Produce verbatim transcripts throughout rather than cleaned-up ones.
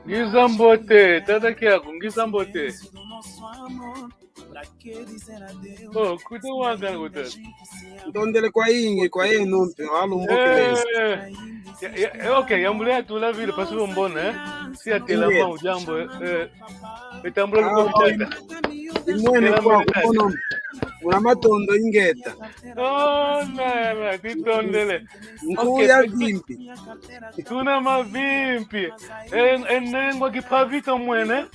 Ngiza mbote, tata Kiaku, ngiza mbote. Oh, kutu wanga kutu. Ntondele kwayingi, kwa yeno mpe, walumbuka. Eh, ya, ya, eh, ok, yambula yatula vile, pasi umbona, eh? Si yatela mau diambu, eh, eh, itambula luko vitata. Imwene kwa kukono, muna matondo ingeta. Oh, na, na, titondele. Nkuya vimpi. Tuna mavimpi. En-, enengwa kipavita mwene.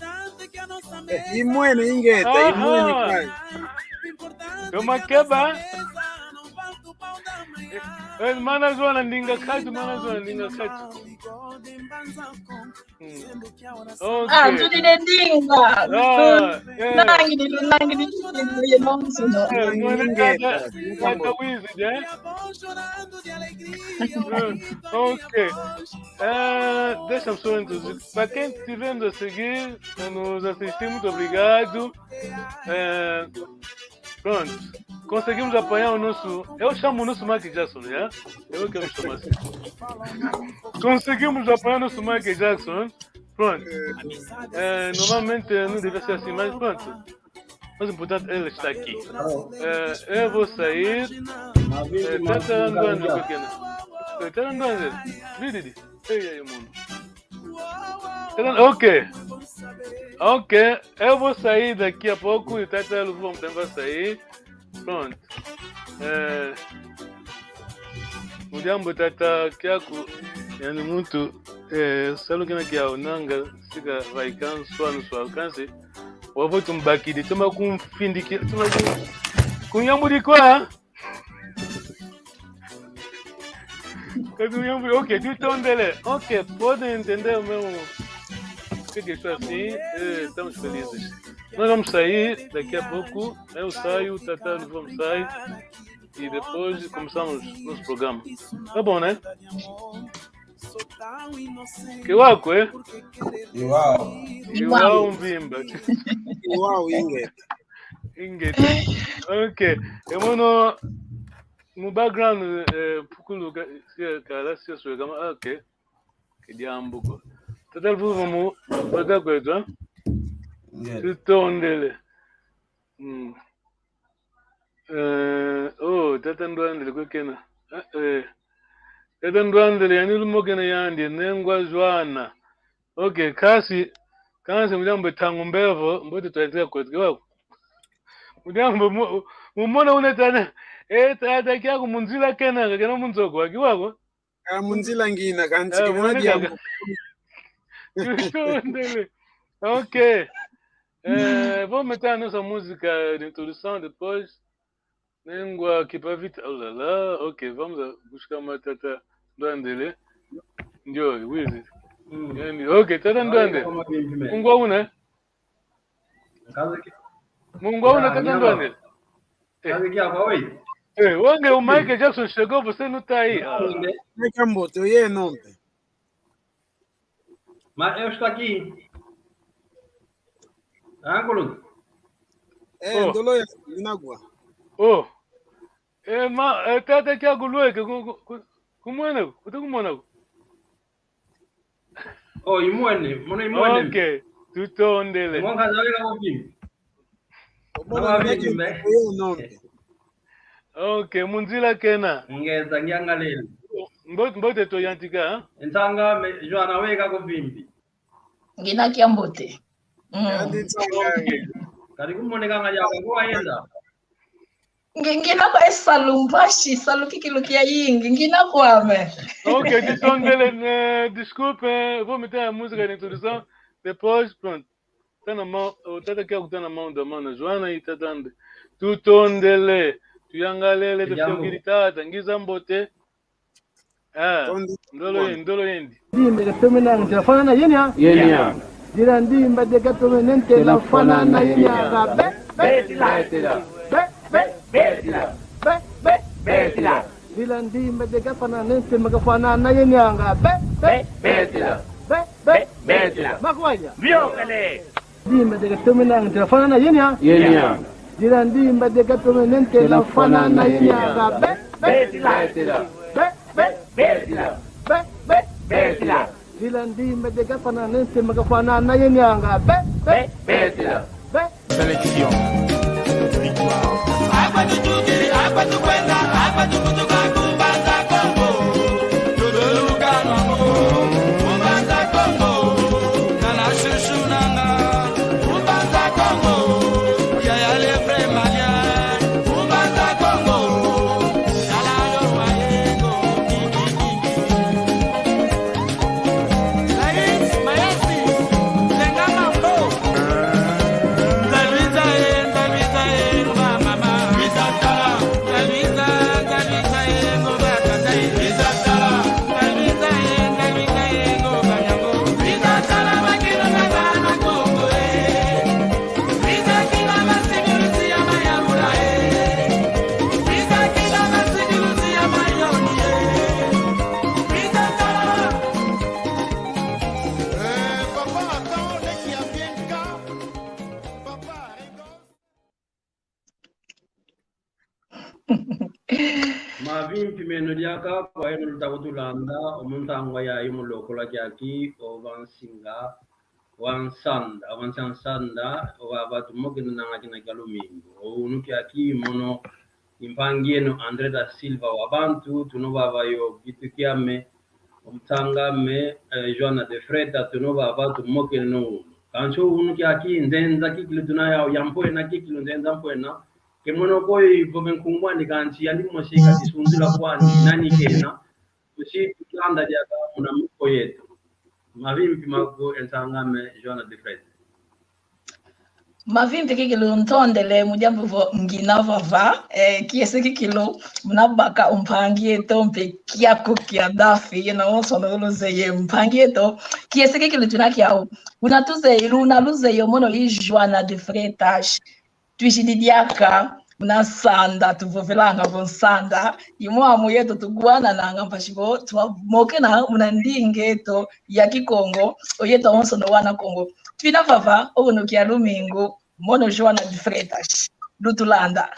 Eh, imwene ingeta, imwene kwai. Toma keba. Eh, eh, mana zona ndinga kati, mana zona ndinga kati. Mm. Ok. Ah, tudi ne ndinga. Ah, eh. Nangidi, nangidi, nangidi, nonso, no. Eh, none kata, kata wizi, eh? Eh, ok. Eh, deixa-me só introduzir. Pra quem estiver nos a seguir, nos assistir, muito obrigado. Eh, pronto. Conseguimos apanhar o nosso. Eu chamo o nosso Michael Jackson, né? Eu quero chamar assim. Conseguimos apanhar o nosso Michael Jackson. Pronto. É, normalmente não devia ser assim, mas pronto. Mas o importante, ele está aqui. É, eu vou sair. É, tá, tá andando, pequena. É, tá andando. Vidi. Ei, ei, mundo. Tá andando. Ok. Ok. Eu vou sair daqui a pouco e tá, tá, vamos tentar sair. Pronto. Eh, mu diambu tata Kiaku, yani muntu, eh, salu kina kiaonanga, sika vaikan, swanu, swanu, kansi. Wavo tumbakidi, tuma kumfindiki, tuma ku-, kunyambudi kwa. Kadi uyambu, ok, tutondele. Ok, podem entender o meu. O que que está assim? Eh, estamos felizes. Nós vamos sair daqui a pouco. Eu saio, o Tata, nós vamos sair. E depois começamos o nosso programa. Tá bom, né? Kiwaku, eh? Kiwau. Kiwau mvimba. Kiwau ingeta. Ingeta. Ok. E mono, mu background, eh, pukulu ka, sia kala, sia sue kama, ah, ok. Ke diambu ko. Tata Luvuvamu, baka kwetu, eh? Ingeta. Tutondele. Mm. Eh, oh, tata Ndwandele kwe kena. Eh, eh. Tata Ndwandele, yani lumokena yandi, nengwa Joana. Ok, kasi, kansi mu diambu tangu mbevo, mbote twaitila kwetu kiwaku. Mu diambu mu-, mumona une tane, eh, tata Kiaku mu nzila kena, kakena mu nzo kwa kiwaku. Ah, mu nzila ngina, kansi, eh, kena mwana diambu. Kaka. Tutondele. Ok. Eh, vamos meter a nossa música de introdução depois. Nengwa Kipavita, oh là là, ok, vamos a buscar uma tata Ndwandele. Ndio, wizi. Mm. Yani, ok, tata Ndwandele. Mungwa una? Mungwa una tata Ndwandele? Eh. Eh, wange o Michael Jackson chegou, você não tá aí. Ah. Michael Mbote, oye nompe. Ma, eu estou aqui. Tranquilo. Eh, oh. Ndolo ya, inagwa. Oh. Eh, ma, eh, tata Kiaku lweke, ku, ku, ku, kumwene, kutu kumona ku. Oh, imwene, mono imwene. Ok, tutondele. Mwanka zaweka kopi. Obona mama meki meki me. Oyo nompe. Ok, mu nzila kena. Ngeza ngiangalele. Mbo-, mbote twayantika, ha? Nsanga me, Joana weka ko vimpi. Ngina kiambote. Mm. Yandi nsanga nge. Kadi kumoneka nga yaka kwa yenda. Ngi-, ngina kwa e salu mpasi, salu kikilu kiayingi, ngina kwame. Ok, tutondele, eh, desculpe, vou meter a música de introdução, depois, pronto. Tana ma-, o tata Kiaku tana mão da mana Joana i tata Ndwandele. Tutondele, tuyangalele, tufiaukidi tata, ngiza mbote. Ah, ndolo yendi, ndolo yendi. Ndimba deka tomene ntela fwana na yenya. Yenya. Dila ndimba deka tomene ntela fwana na yenya. Be, be, be, be, be, be. Dila ndimba deka fwana na ntela fwana na yenya. Be, be, be, be. Be, be, makwanya. Biokele. Ndimba deka tomene ntela fwana na yenya. Yenya. Dila ndimba deka tomene ntela fwana na yenya. Be, be, be, be. Betila. Be, be, betila. Zila ndimba de gafana nense magafana na ye nyanga. Be, be, betila. Be. Sélection. Victoire. Akwa tutukili, akwa tukwenda, akwa tukutuka ku Mbanza Kongo. Tutuluka nwango, ku Mbanza Kongo. Kana shushu nanga, ku Mbanza Kongo. Yaya le vrai malien, ku Mbanza Kongo. Tala yo wayengo, ki, ki, ki, ki. Eh, papa, attends, dès qu'il y a bien cas, papa, rigole. Mavimpi meno diaka kwa yeno luta kutulanda, o mu ntangwa yayi mu lokola kiaki, o vansinga, wa nsanda, o vansi a nsanda, o vava tumokenanga kina kia lumingu. O unu kiaki mono i mpangi eno André da Silva wa bantu, tuna vava yo Gitu Kiame, o nsang'ame, eh, Joana de Freitas, tuna vava tumokene no unu. Kansi o unu kiaki nzenza kikilu tuna yau, ya mpwena kikilu nzenza mpwena. Ke mono ko ivove nkumbu ani kansi yandi mosi kadisunzula kwani, nani kena. Tusi tulanda diaka muna moko yeto. Mavimpi maku e nsang'ame Joana de Freitas. Mavimpi kikilu, ntondele mu diambu vo ngina vava, eh, kiese kikilu, muna baka o mpangi eto mpe kiaku kia dafi, yena wonso na luzeye mpangi eto, kiese kikilu tuna kiau, una tuzeye, una luzeye mono i Joana de Freitas. Twizidi diaka muna nsanda, tuvovelanga vo nsanda i mwamu yeto tugwanananga mpasi vo twamokena muna ndinga eto ya Kikongo, o yeto awonsono wana Kongo. Twina vava, o unu kia lumingu, mono Joana de Freitas. Lutulanda.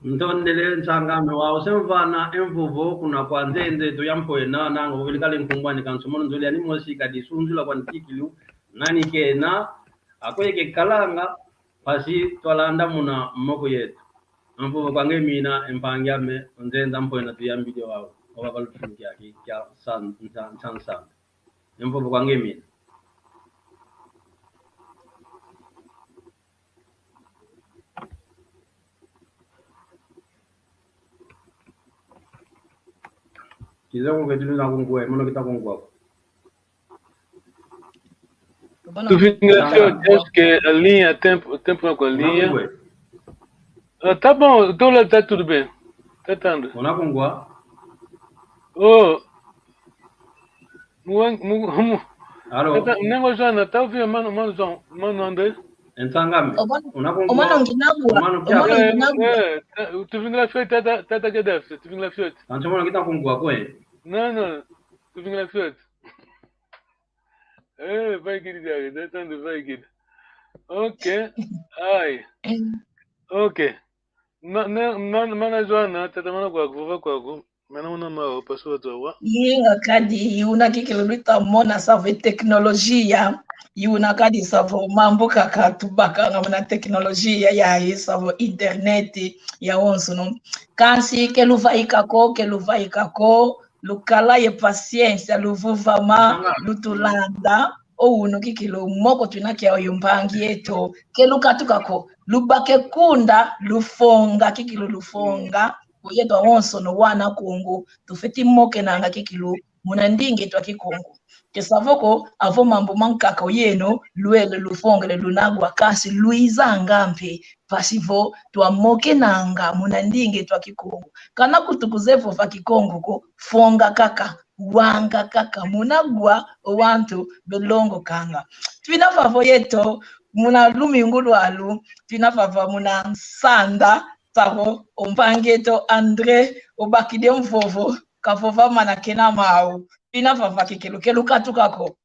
Ntondele nsang'ame wau, se mvana e mvovo kuna kwa nzenza eto ya mpwena, nanga vovele kala nkumbu ani kansi mono nzolele ani mosi kadisunzula kwani kikilu, nani kena, akweyi kekalanga, mpasi twalanda muna moko yeto. E mvovo kwa nge mina, e mpangi ame, o nzenza mpwena tuyambidi wau, o vava lutufulu kiaki, kia san-, nsa-, nsa-, nsanda. E mvovo kwa nge mina. Kizungu ke tuna kungwa, mono kita kungwa. Tuvingila fioti, est-ce que a linha, tempo, tempo na kwa linha? Ah, tá bom, então lá tá tudo bem. Tá, tá. Una kungwa. Oh. Mu-, mu-, mu-, Alô? Tata, nengo Joana, tá ouvindo, mano, mano João, mano André? Nsang'ame. Ô, mano, una kungwa. Ô, mano Nginagwa. Ô, mano Ô, mano Nginagwa. É, é, tá, tuvingila fioti, tata, tata, que deve, tuvingila fioti. Kansi mono kita kungwa kwe? Não, não, tuvingila fioti. Eh, vai kidi, vai kidi. Ok. Ai. Ok. Na, na, na, mana Joana, tata mana kwaku, vova kwaku. Mana una mau, pasu watu wa. Yinga kadi, yuna kikilu luta mona savo tecnologia. Yuna kadi savo mambu kaka tubakanga muna tecnologia ya, savo internet ya wonsono. Kansi ke luvaika ko, ke luvaika ko, lukala ye paciência, luvuvama, lutulanda, o unu kikilu moko twina kiau yo mpangi eto, ke lukatuka ko, lubake kunda, lufonga, kikilu lufonga, o yeto awonsono wana Kongo, tufeti mokenanga kikilu, muna ndinga eto a Kikongo. Ke savo ko, avo mambu mankaka o yeno, lwele lufongele lunagwa, kansi lwizanga mpe, mpasi vo twamokenanga muna ndinga eto a Kikongo. Kana kutu kuzeye vova Kikongo ko, fonga kaka, wanga kaka, muna gwa o wantu belongokanga. Twina vava o yeto, muna lumingu lwalu, twina vava muna nsanda, savo o mpangi eto André, obakidi o mvovo, kavova mana kena mau. Twina vava kikilu, ke lukatuka ko.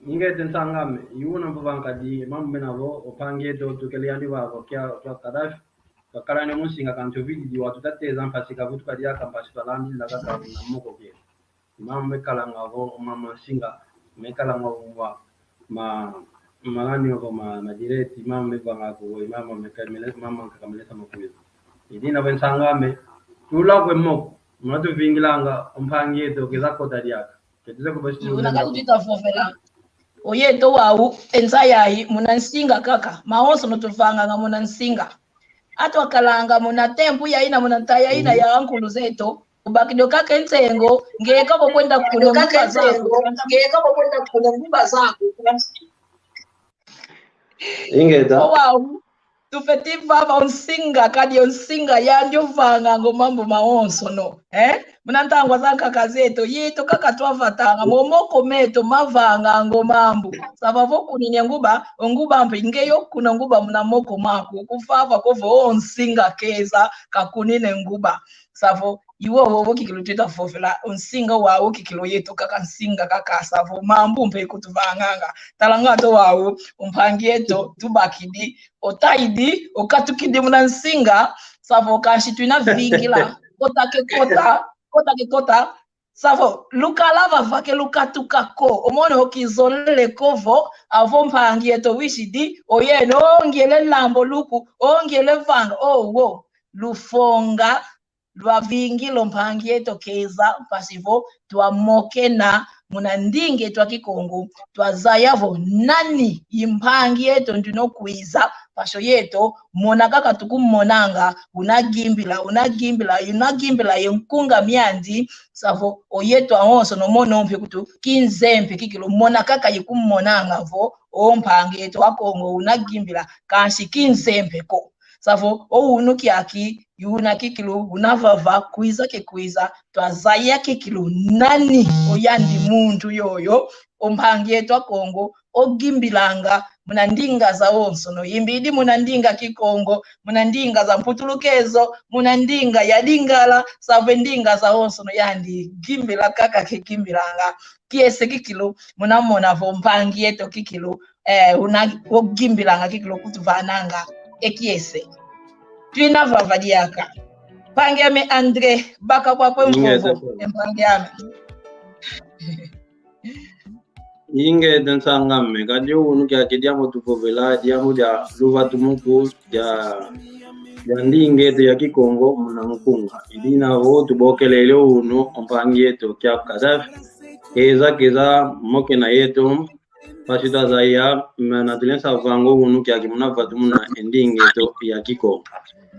Ingeta nsang'ame, i una mvova nkadi, mambu mena vo, o mpangi eto, tukele yandi vava, kia, kia Kadhafi, twakala ne mu nsinga kansi ovididi watutateza mpasi kavutuka diaka mpasi twalandila kaka na moko ke. Mama mekalanga vo, mama nsinga, mekalanga vo ma, ma, ma nani vo ma, ma direct, mama mevanga ko, mama meka mele, mama nkaka mele sama kuyo. Idina vo nsang'ame, tula kwe moko, muna tuvingilanga, o mpangi eto, keza kota diaka. Ketiza ko basi. Una katuta vovela. Oyeto wau, e nza yayi, muna nsinga kaka, mawonsono tuvanganga muna nsinga. Atwakalanga muna tempu yayi na muna nta yayi na ya ankulu zeto, ubakidi okaka e nsengo, ngeye kaka okwenda kuna nguba zaku. Ingeta. O wau, tufeti vava o nsinga, kadi o nsinga yandi ovanganga o mambu mawonsono, eh? Muna ntangwa zankaka zeto, yeto kaka twavatanga, mo moko meto mavanganga o mambu. Sava vo okunine nguba, o nguba mpe ngeye okuna nguba muna moko maku, kuvava ko vo o nsinga keza, kakunine nguba. Savo, iwowo kikilu tweta vovela, o nsinga wau kikilu yeto kaka nsinga kaka, savo, mambu mpe kutuvanganga. Talanga to wau, o mpangi eto, tubakidi, otayidi, okatukidi muna nsinga, savo, kansi twina vingila, kota ke kota, kota ke kota, savo, lukala vava ke lukatuka ko, omono okizolele ko vo, avo mpangi eto wisidi, oyeno, ongiele lambo luku, ongiele vanga, owo, lufonga, lwavingila o mpangi eto keza, mpasi vo twamokena muna ndinga eto a Kikongo, twazaya vo nani i mpangi eto ndino kwiza, mpasi oyeto, mona kaka tukumonanga, una gimbila, una gimbila, una gimbila ye nkunga miandi, savo oyeto awonsono mono mpe kutu, kinzempe kikilu, mona kaka ikumonanga vo, o mpangi eto a Kongo una gimbila, kansi kinzempe ko. Savo, o unu kiaki, i una kikilu, una vava, kwiza ke kwiza, twazaya kikilu, nani oyandi muntu yoyo, o mpangi eto a Kongo, ogimbilanga, muna ndinga zawonsono, imbidi muna ndinga Kikongo, muna ndinga za Mputulukezo, muna ndinga ya Lingala, savo e ndinga zawonsono yandi, gimbila kaka ke gimbilanga, kiese kikilu, muna mona vo mpangi eto kikilu, eh, una, ogimbilanga kikilu kutuvananga, e kiese. Twina vava diaka. Mpangi ame André, baka kwakwe mvovo, e mpangi ame. Ingeta nsang'ame, kadi o unu kiaki diambu tuvovela, diambu dia luvatu muku, dia, dia ndinga eto ya Kikongo, muna nkunga. Idina vo tubokelele o unu, o mpangi eto kia Kadhafi, keza, keza, mokena yeto, mpasi twazaya, mana tulensa vanga o unu kiaki muna vatu muna e ndinga eto ya Kikongo.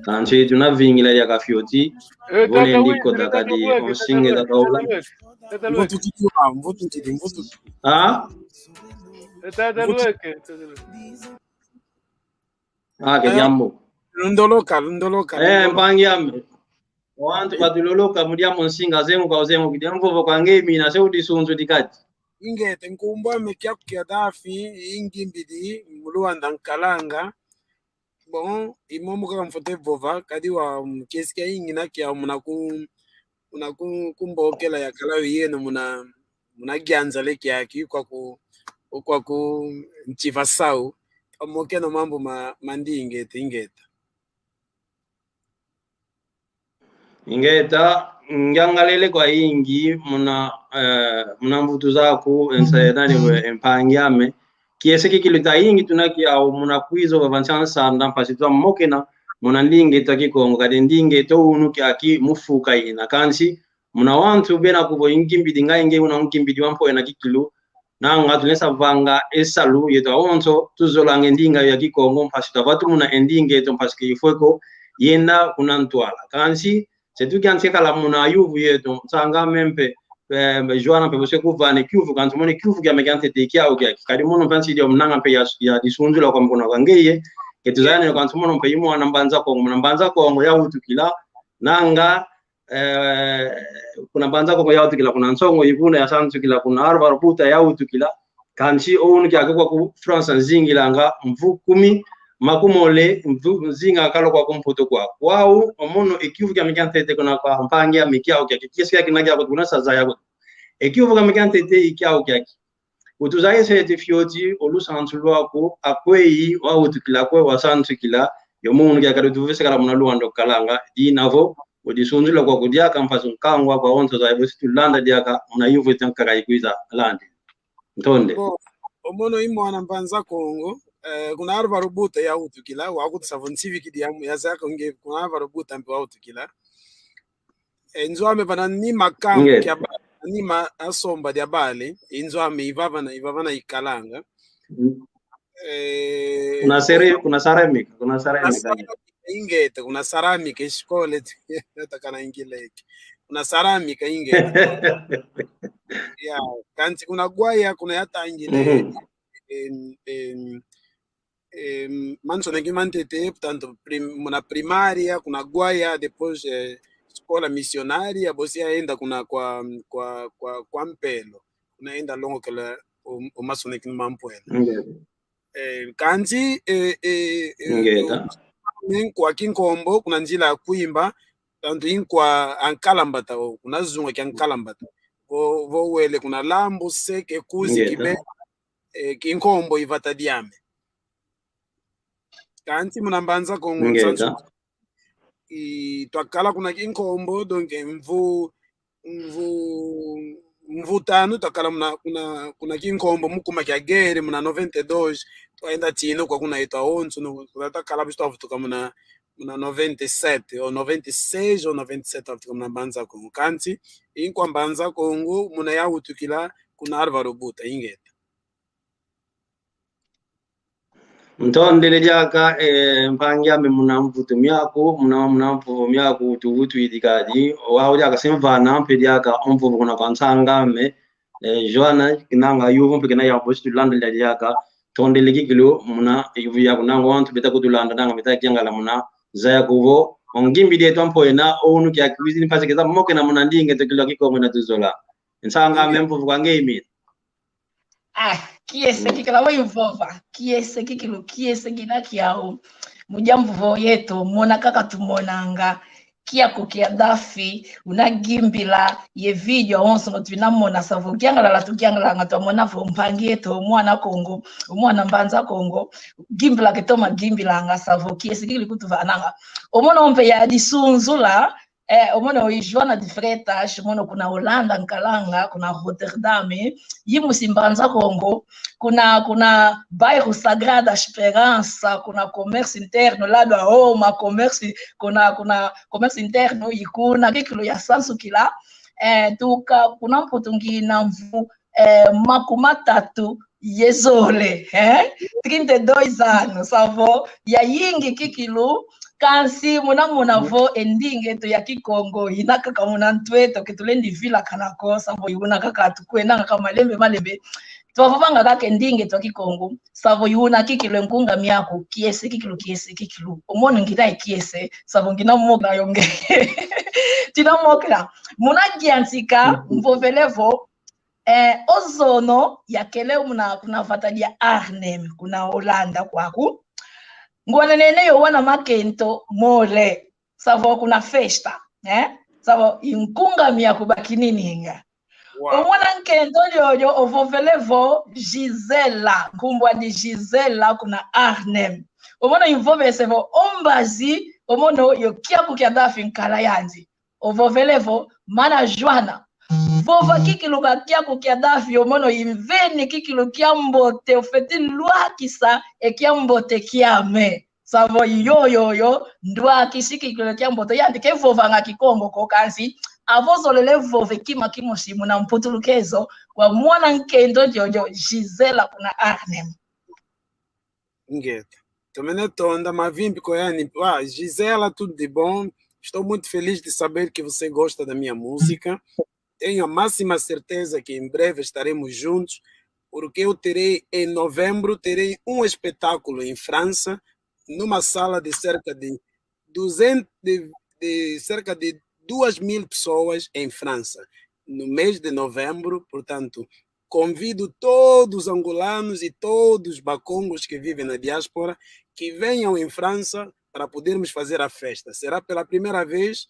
Kansi tuna vingila diaka fioti, eh, vo lendi kota kadi o nsinga za kaula. Mvutu titi wa, mvutu titi, mvutu. Ah? Eh, tata Lueke, tata Lueke. Ah, ke diambu. Lundoloka, lundoloka, eh, lundoloka. Mpangi ame. Wantu batuloloka mu diambu nsinga zemu kwa zemu, ki diambu vo kwa nge mina se udisunzu dikati. Ingeta, nkumbu ame Kiaku Kiadafi, ingimbidi, mu Luanda nkalanga. Bon, i momo kaka mfwete vova, kadi wa, mm, kiese kiayingi na kiau muna ku, muna ku, kumbokela yakala yo yeno muna, muna gianzale kiaki, kwaku, kwaku nchiva sau, twamokena mambu ma, ma ndinga eto, ingeta. Ingeta, ngiangalele kwayingi muna, eh, muna mvutu zaku, ensa ya nani we, e mpangi ame. Kiese kikilu tayingi tuna kiau muna kwiza vava nsi a nsanda mpasi twamokena muna ndinga eto a Kikongo, kadi ndinga eto unu kiaki mu fuka ina. Kansi, muna wantu bena kuvo ingimbidi nga inge una ungimbidi wa mpwena kikilu, nanga tulesa vanga e salu yeto awonso, tuzolanga e ndinga ya Kikongo, mpasi tavatu muna e ndinga eto, mpasi ke ifweko yenda kuna ntwala. Kansi, se tukiansi kala muna yuvu yeto, nsanga mempe, eh, Joana mpe bose kuvana e kiuvu, kansi mone kiuvu kiame kiantete kiau kiaki. Kadi mono mpe ansi dia munanga mpe ya, ya disunzula kwa mkuna kwa ngeye, ke tuzayane kansi mono mpe i mwana Mbanza Kongo, muna Mbanza Kongo yawutukila, nanga, eh, kuna Mbanza Kongo yawutukila, kuna Nsongo Ivuna yasantukila, kuna Alvaro Buta yawutukila, kansi o unu kiaki kwaku France nzingilanga mvu kumi, makumole, mvu nzinga kalo kwaku Mputu kwaku. Wau, omono e kiuvu kiame kiantete kuna kwa mpangi ame kiau kiaki, kiese kiaki na kiaku, kuna saza yaku. E kiuvu kiame kiantete i kiau kiaki. Utuzayisa eti fioti o lusansu lwaku, akweyi wawutukila, akweyi wasansukila, yo munu kiakala utuvovesa kala muna Luanda okalanga, dina vo udisunzula kwaku diaka mpasi nkangu aku awonso zaya bosi tulanda diaka muna yuvu ita nkaka ikwiza landi. Ntonde. Bon, omono i mwana Mbanza Kongo, eh, kuna Alvaro Buta yawutukila, wakutusa vo nsivikidi ya, yazaya ko nge, kuna Alvaro Buta mpe wawutukila. E, nzo ame vana ni makambu kia ba-, ni ma asomba dia bale, e, nzo ame ivavana, ivavana ikalanga. Mm. Eh, kuna sere-, kuna saramika, kuna saramika. Kuna saramika, ingeta, kuna saramika, escola, takana ingileke. Kuna saramika, ingeta. Ya, kanti kuna Guaia, kuna yatangile, mhm, em, em, em, mansoneki mantete, portanto, prim-, muna primária, kuna Guaia, depois, eh, escola missionária, bosi yaenda kuna kwa, kwa, kwa, kwa Mpelo. Kuna enda longokela o, o mansoneki mampwela. Ngeta. Eh, kanti, eh, eh, eh, ngeta. Inkwa Kinkombo, kuna nzila ya Kwimba, tanto inkwa ankalambata, o, kuna zunga kia nkalambata. Vo, vo wele kuna Lambu, Seke, Kuzi, ngeta, Kibe, eh, Kinkombo, ivata diame. Kanti muna Mbanza Kongo, ngeta, nsansu, i, twakala kuna Kinkombo, donc, mvu, mvu, mvu tanu twakala muna, kuna, kuna Kinkombo, mu kuma kia guerre, muna noventa e dois, twaenda tino kwa kuna yeto awonso, no, kuna twakala bisu twavutuka muna, muna noventa e sete, ou noventa e seis, ou noventa e sete, twavutuka muna Mbanza Kongo. Kanti, inkwa Mbanza Kongo, muna yawutukila, kuna Alvaro Buta, ingeta. Ntondele diaka, eh, mpangi ame muna mvutu miaku, muna, muna mvuvu miaku, tuvutu idikadi, wau diaka simvana, mpe diaka o mvuvu kuna kwa nsanga ame, eh, Joana, kinanga yuvu mpe kina ya bosi tulanda diaka, ntondele kikilu, muna yuvu yaku nanga wantu beta kutulanda nanga beta kiangala muna, zaya kuvo, o ngimbi dieto ampo ena, o unu kia kiwizini mpasi keza mokena muna ndinga eto kilu a Kikongo ina tuzola. Nsanga ame mvuvu kwa nge imi. Ah, kiese kikilu, awe ivova. Kiese kikilu, kiese kina kiau. Mudia mvuvu yeto, mona kaka tumonanga. Kiaku kia Dafi, una gimbila, ye video, awonso no twina mona, savo, kiangalala, tukiangalanga, twamona vo, mpangi yeto, mwana Kongo, mwana Mbanza Kongo, gimbila ketoma gimbilanga, savo, kiese kikilu kutuvananga. Omono mpe ya disunzula, eh, omono i Joana de Freitas, mono kuna Holanda nkalanga, kuna Rotterdam, i musi Mbanza Kongo, kuna, kuna bairro Sagrada Esperança, kuna comércio interno, lado a Roma, comércio, kuna, kuna comércio interno, i kuna kikilu ya sansukila, eh, tuka, kuna mputu ngina mvu, eh, makumatatu ye zole, eh? Trinta e dois anos, savo, yayingi kikilu, kansi muna mona vo e ndinga eto ya Kikongo, ina kaka muna ntu eto, ke tulendi vilakana ko, savo, i una kaka tukwendanga kaka malembe, malembe. Twavovanga kaka e ndinga eto ya Kikongo, savo, i una kikilu e nkunga miaku, kiese kikilu, kiese kikilu. Omono ngina e kiese, savo, ngina mokila yo nge. Tina mokila. Muna kiantika, mvovele vo, Eh, ozono yakele muna, kuna vata dia Arnhem, kuna Holanda kwaku. Ngwanenene yo wana makento mole. Savo kuna festa, eh? Savo i nkunga miaku bakinininga. Wow. Omona nkento diodio ovovele vo Gisela, nkumbu andi Gisela kuna Arnhem. Omona imvovese vo o mbazi, omono yo kiaku kia Dafi nkala yandi. Ovovele vo, mana Joana, vova kikilu ka kiaku kia Dafi, omono imveni kikilu kia mbote, ofeti nlwakisa e kia mbote kiame. Savo yo, yo, yo, ndwakisi kikilu kia mbote. Yandi ke vovanga Kikongo ko kansi, avo zolele vove kima kimosi muna mputulukezo, kwa mwana nkento diodio, Gisela kuna Arnhem. Ingeta. Tomene tonda, mavimpi kwa yani. Ah, Gisela, tudo de bom. Estou muito feliz de saber que você gosta da minha música. Tenho a máxima certeza que em breve estaremos juntos, porque eu terei, em novembro, terei um espetáculo em França, numa sala de cerca de duzentos, de, de cerca de duas mil pessoas em França, no mês de novembro. Portanto, convido todos os angolanos e todos os bakongos que vivem na diáspora que venham em França para podermos fazer a festa. Será pela primeira vez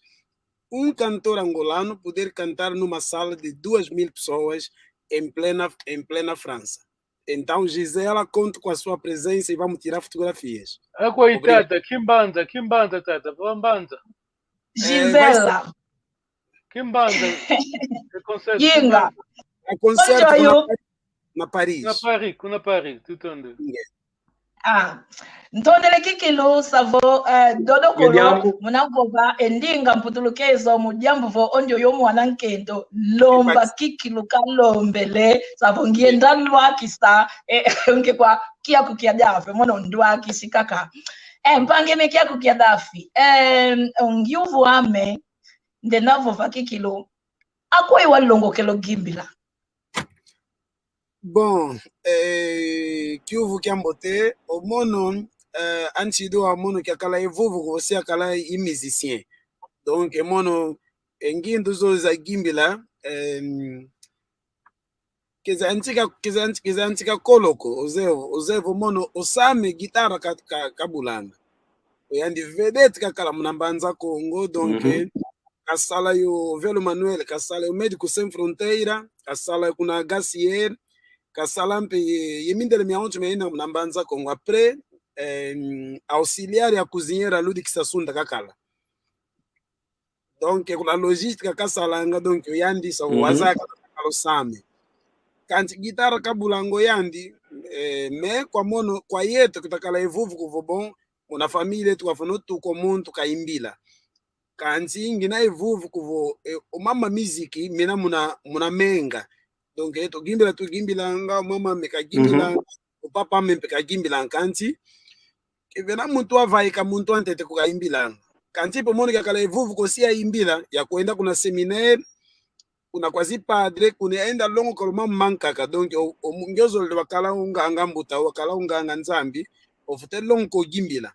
um cantor angolano poder cantar numa sala de duas mil pessoas em plena, em plena França. Então, Gisela, conto com a sua presença e vamos tirar fotografias. Akwa i tata, kimbanza, kimbanza tata, vambanza. Gisela. Kimbanza. Yinga. A concerto Onde kuna ayo? Na Paris. Na Paris, kuna Paris, tutonde. Ah, ntondele kikilu savo, eh, dodo kolo, Diambu. Muna vova e ndinga mputulukezo mu diambu vo ondi oyo mwana nkento, lomba Exact. Kikilu kalombele, savo ngienda lwakisa, eh, nge kwa kiaku kia dafi, mono ndwakisi kaka. Eh, mpangi ame kiaku kia dafi, eh, ngiuvu ame, ndenda vova kikilu, akweyi walongokelo gimbila? Bon, eh, kiuvu kiambote, o mono, eh, antidu wa mono kiakala e vuvu kuvo si akala i musicien. Donc, e mono, e ngindu zo za gimbila, em, keza antika, keza anti-, keza antika kolo ko, ozevo, ozevo mono, osame guitarra ka, ka, kabulanga. Oyandi vedette kakala muna Mbanza Kongo, donc, Mhm. kasala yo Velo Manuel, kasala yo Médicos Sem Fronteira, kasala kuna H C R, kasala mpe ye, ye mindele miawonso miayina muna Mbanza Kongo. Après, em, auxiliar ya cozinheira Ludwig Sasunda kakala. Donc, kuna logistique kasalanga, donc, oyandi sa Mhm. waza kakala osame. Kanti guitarra kabulanga oyandi, eh, mais kwa mono, kwa yeto, kutakala e vuvu kuvo bon, muna famille yeto kwafwana tuka o muntu kayimbila. Kanti ngina e vuvu kuvo, eh, o mama miziki, mina muna, muna menga. Donc, yeto gimbila tugimbilanga, o mama ame kagimbilanga, o papa ame mpe kagimbilanga. Kanti, ke vena muntu wavaika muntu wantete ko kayimbilanga. Kanti mpe mono kiakala e vuvu ko si yayimbila, yakwenda kuna séminaire, kuna kwa zi padre, kuna yaenda longoka o mambu mankaka. Donc, o, o, nge ozolele wakala unganga mbuta, wakala unganga Nzambi, ofwete longoka o gimbila.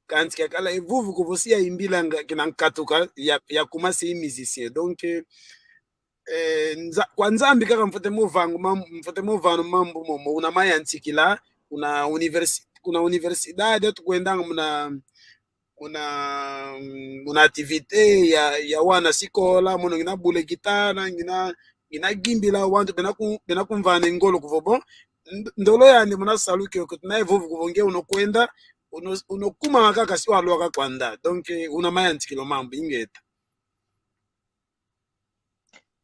Kanti kiakala e vuvu kuvo si yayimbilanga kina nkatuka ya, yakuma se i musicien. Donc, eh, nza-, kwa Nzambi kaka mfwete muvanga mam-, mfwete muvana mambu momo, una mayantikila, una universi-, kuna universidade, tukwendanga muna, muna, muna activité ya, ya wana sikola, mono ngina bula guitarra, ngina, ngina gimbila, wantu bena ku-, bena kumvana ngolo kuvo bon, nd-, ndolo yandi muna salu kiokio, tuna e vuvu kuvo nge unokwenda, uno-, unokumanga kaka si walwaka kwanda. Donc, eh, una mayantikila o mambu, ingeta.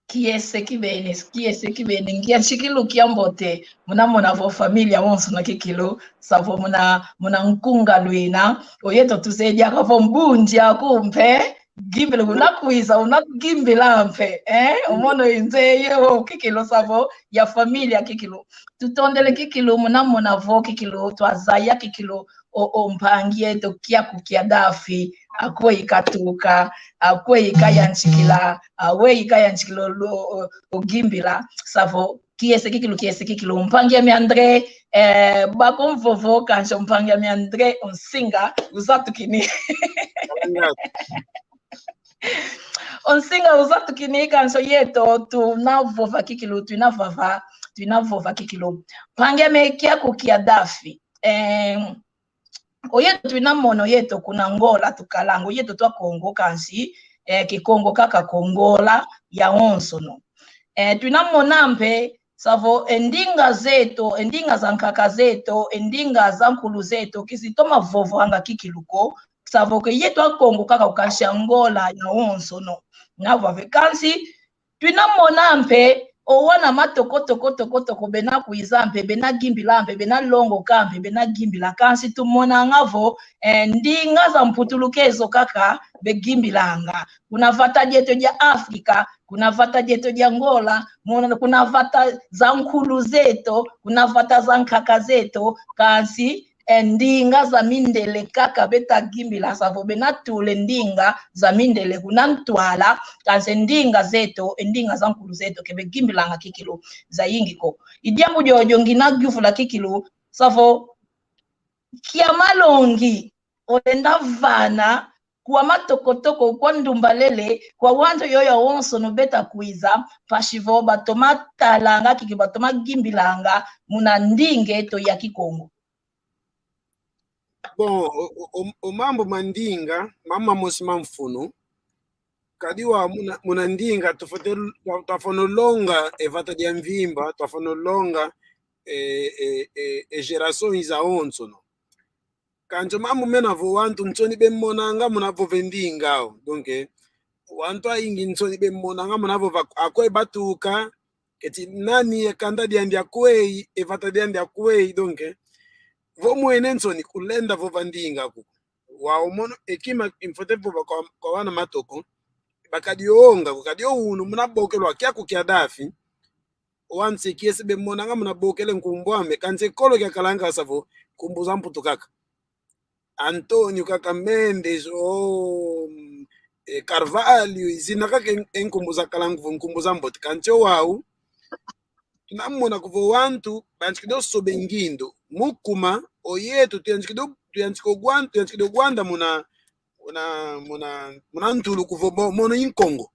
Kiese kibeni, kiese kibeni, ngia nsikilu kiambote, muna mona vo família wonso na kikilu, savo muna, muna nkunga lwina, oyeto tuzeye diaka vo mbundi aku mpe, gimbila una kwiza, una gimbila mpe, eh? O mono inze ye o kikilu savo, ya família kikilu. Tutondele kikilu, muna mona vo kikilu, twazaya kikilu, o, o mpangi eto kiaku kia dafi, akweyi katuka, akweyi kayantikila, akweyi kayantikila o, o, o gimbila, savo, kiese kikilu, kiese kikilu. Mpangi ame André, eh, bakumvovo, kansi mpangi ame André, o nsinga, uzatukini. O nsinga uzatukini, kansi yeto, tuna vova kikilu, tuna vava, tuna vova kikilu. Mpangi ame kiaku kia dafi. Eh, oyeto tuna mono yeto kuna Angola tukalanga, oyeto twa Kongo kansi, eh, Kikongo kaka Kongola yawonsono. Eh, tuna mona mpe, savo, e ndinga zeto, e ndinga za nkaka zeto, e ndinga za nkulu zeto, kizitoma vovwanga kikilu ko, savo ke yeto Akongo kaka kansi Angola yawonsono. Na vave kansi, tuna mona mpe, o wana matoko toko toko toko bena kwiza mpe, bena gimbila mpe, bena longoka mpe, bena gimbila. Kansi tumonanga vo, eh, ndinga za mputulukezo kaka begimbilanga. Kuna vata dieto dia Afrika, kuna vata dieto dia Angola, mona, kuna vata za nkulu zeto, kuna vata za nkaka zeto, kansi, eh, ndinga za mindele kaka beta gimbila, savo bena tula e ndinga za mindele kuna ntwala, kansi e ndinga zeto, e ndinga za nkulu zeto ke begimbilanga kikilu zayingi ko. I diambu diodio ngina yuvula kikilu, savo kia malongi olenda vana kwa matoko toko, kwa ndumba lele, kwa wantu yoyo wonsono beta kwiza, mpasi vo batoma talanga kiki, batoma gimbilanga muna ndinga eto ya Kikongo. Bon, o, o, o, o mambu ma ndinga, mambu mamosi ma mfunu. Kadi wau muna, muna ndinga, tufwete, twa-, twafwana longa e vata dia mvimba, twafwana longa e, e, e, e gerações zawonsono. Kansi o mambu mena vo wantu nsoni bemmonanga muna vova e ndinga au. Donc, eh, wantu ayingi nsoni bemmonanga muna vova akweyi batuka, keti nani, e kanda diandi akweyi, e vata diandi akweyi. Donc, eh, vo mwene nsoni kulenda vova ndinga kuku. Wau mono, e kima infwete vova kwa, kwa wana matoko, bakadi onga, kukadi o unu muna bokelo wa kiaku kia Dafi, wansi kiese bemmonanga muna bokele nkumbu ame, kansi e kolo kiakalanga sa vo nkumbu za mputu kaka. António kaka, Mendes, o, mm, eh, Carvalho, i zina kaka e, e nkumbu zakalanga vo nkumbu za mbote. Kansi o wau, tunamona kuvo wantu, bantikidi o soba e ngindu. Mu kuma, o yeto, tuyantikidi o, tuyantikidi o gwanda, tuyantikidi o gwanda muna, muna, muna, muna ntulu kuvo mo-, mono i Nkongo.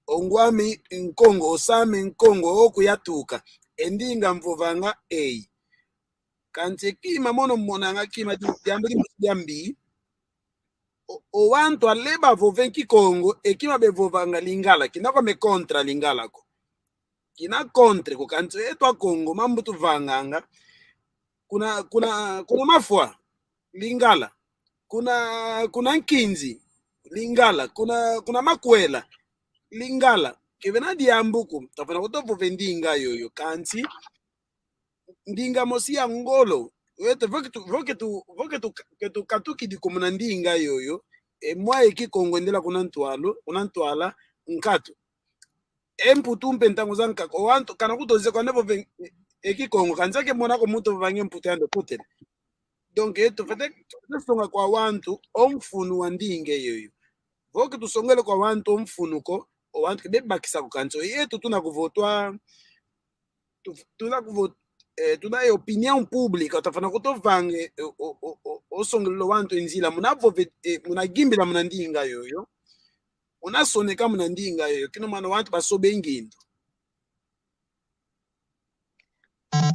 O ngw'ame Nkongo, o s'ame Nkongo, o kuyatuka. E ndinga mvovanga eyi. Kansi e kima mono mmonanga kima di-, diambu di-, diambi. O, o wantu ale bavova e Kikongo, e kima bevovanga Lingala, kina kwame contra Lingala ko. Kina contre ko, kansi yeto Akongo, mambu tuvanganga. Kuna, kuna, kuna Mafwa, Lingala. Kuna, kuna Nkinzi, Lingala. Kuna, kuna Makwela, Lingala. Kevena diambu ko, tafwana kutovova e ndinga yoyo, kansi ndinga mosi ya ngolo. Weto, vo ke tu, vo ke tu, vo ke tu, ke tukatukidi ko muna ndinga yoyo, e mwa e Kikongo endela kuna ntwalo, kuna ntwala, nkatu. E mputu mpe ntangu zankaka, o wantu, kana kutoze kwandi vova e, e Kikongo, kansi ake mona ko muntu vovanga e mputu yandi kutele. Donc, eh, tufwete, tufwete songa kwa wantu o mfunu wa ndinga yoyo. Vo ke tusongele kwa wantu o mfunu ko, o wantu ke bebakisa ko, kansi o yeto tuna kuvotwa, tu-, tuna kuvo-, eh, tuna e opinião pública, tafwana kutovanga, eh, o, o, o, o songela wantu e nzila muna vova, eh, muna gimbila muna ndinga yoyo, muna soneka muna ndinga yoyo, kina mwana wantu basoba e ngindu.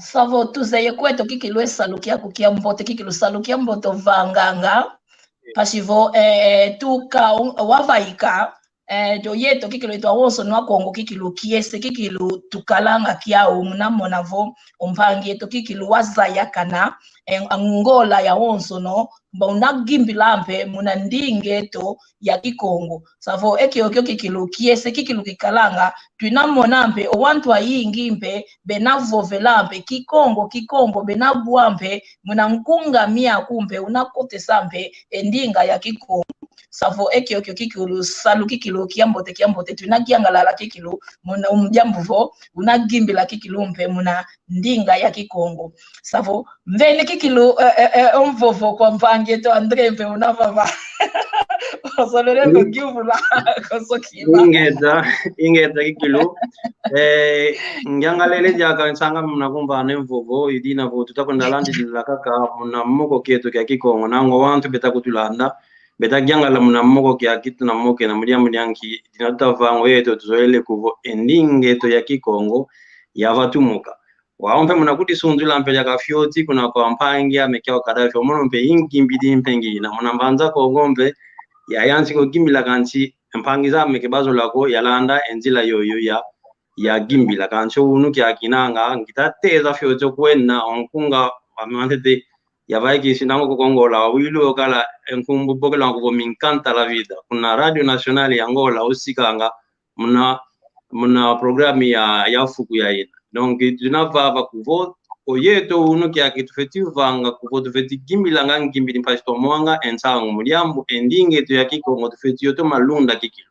Savo tuzeye kweto kikilu e salu kiaku kiambote, kikilu salu kiambote ovanganga. Mpasi vo, eh, tuka u-, wavaika, eh, dio yeto kikilu eto awonsono Akongo kikilu kiese, kikilu tukalanga kiau, muna mona vo, o mpangi eto kikilu wazayakana, eh, Angola yawonsono, mba una gimbila mpe muna ndinga eto ya Kikongo. Savo e kiokio kikilu kiese, kikilu kikalanga, twina mona mpe o wantu ayingi mpe bena vovela mpe Kikongo, Kikongo, bena bwa mpe muna nkunga miaku mpe una kotesa mpe e ndinga ya Kikongo. Savo e kiokio kikilu salu kikilu kiambote, kiambote, twina kiangalala kikilu muna, mu diambu vo una gimbila kikilu mpe muna ndinga ya Kikongo. Savo, mveni kikilu, eh, eh, eh, o mvovo kwa mpangi eto André mpe una vava. Osolele ko ngiuvula, kosokila. Ingeta, ingeta kikilu. Eh, ngiangalele diaka nsanga muna kumvana e mvovo, i dina vo tuta kwenda landilila kaka muna moko kieto kia Kikongo, nango wantu beta kutulanda, beta kiangala muna moko kia kitu na moko na mudia mudia nki, dina tuta vanga o yeto tuzolele kuvo e ndinga eto ya Kikongo yavatumuka. Wau mpe muna kudisunzula mpe diaka fioti kuna kwa mpangi ame kiau Kadhafi, o mono mpe i ngimbidi mpe ngina. Muna Mbanza Kongo mpe yayantika o gimbila kansi mpangi zame ke bazola ko yalanda e nzila yoyo ya, ya gimbila. Kansi o unu kiakinanga, ngita teza fioti o kwenda o nkunga ame wantete yavaikisi nango ko Angola, wawilu o kala e nkumbu bokelanga kuvo Me Encanta La Vida. Kuna Radio Nacional ya Angola usikanga muna, muna programa ya, ya fuku ya ina. Donc, tuna vava kuvo, o yeto unu kiaki tufeti vanga kuvo, tufeti gimbilanga ngimbidi mpasi twamwanga e nsangu mu diambu, e ndinga eto ya Kikongo tufeti yo toma lunda kikilu.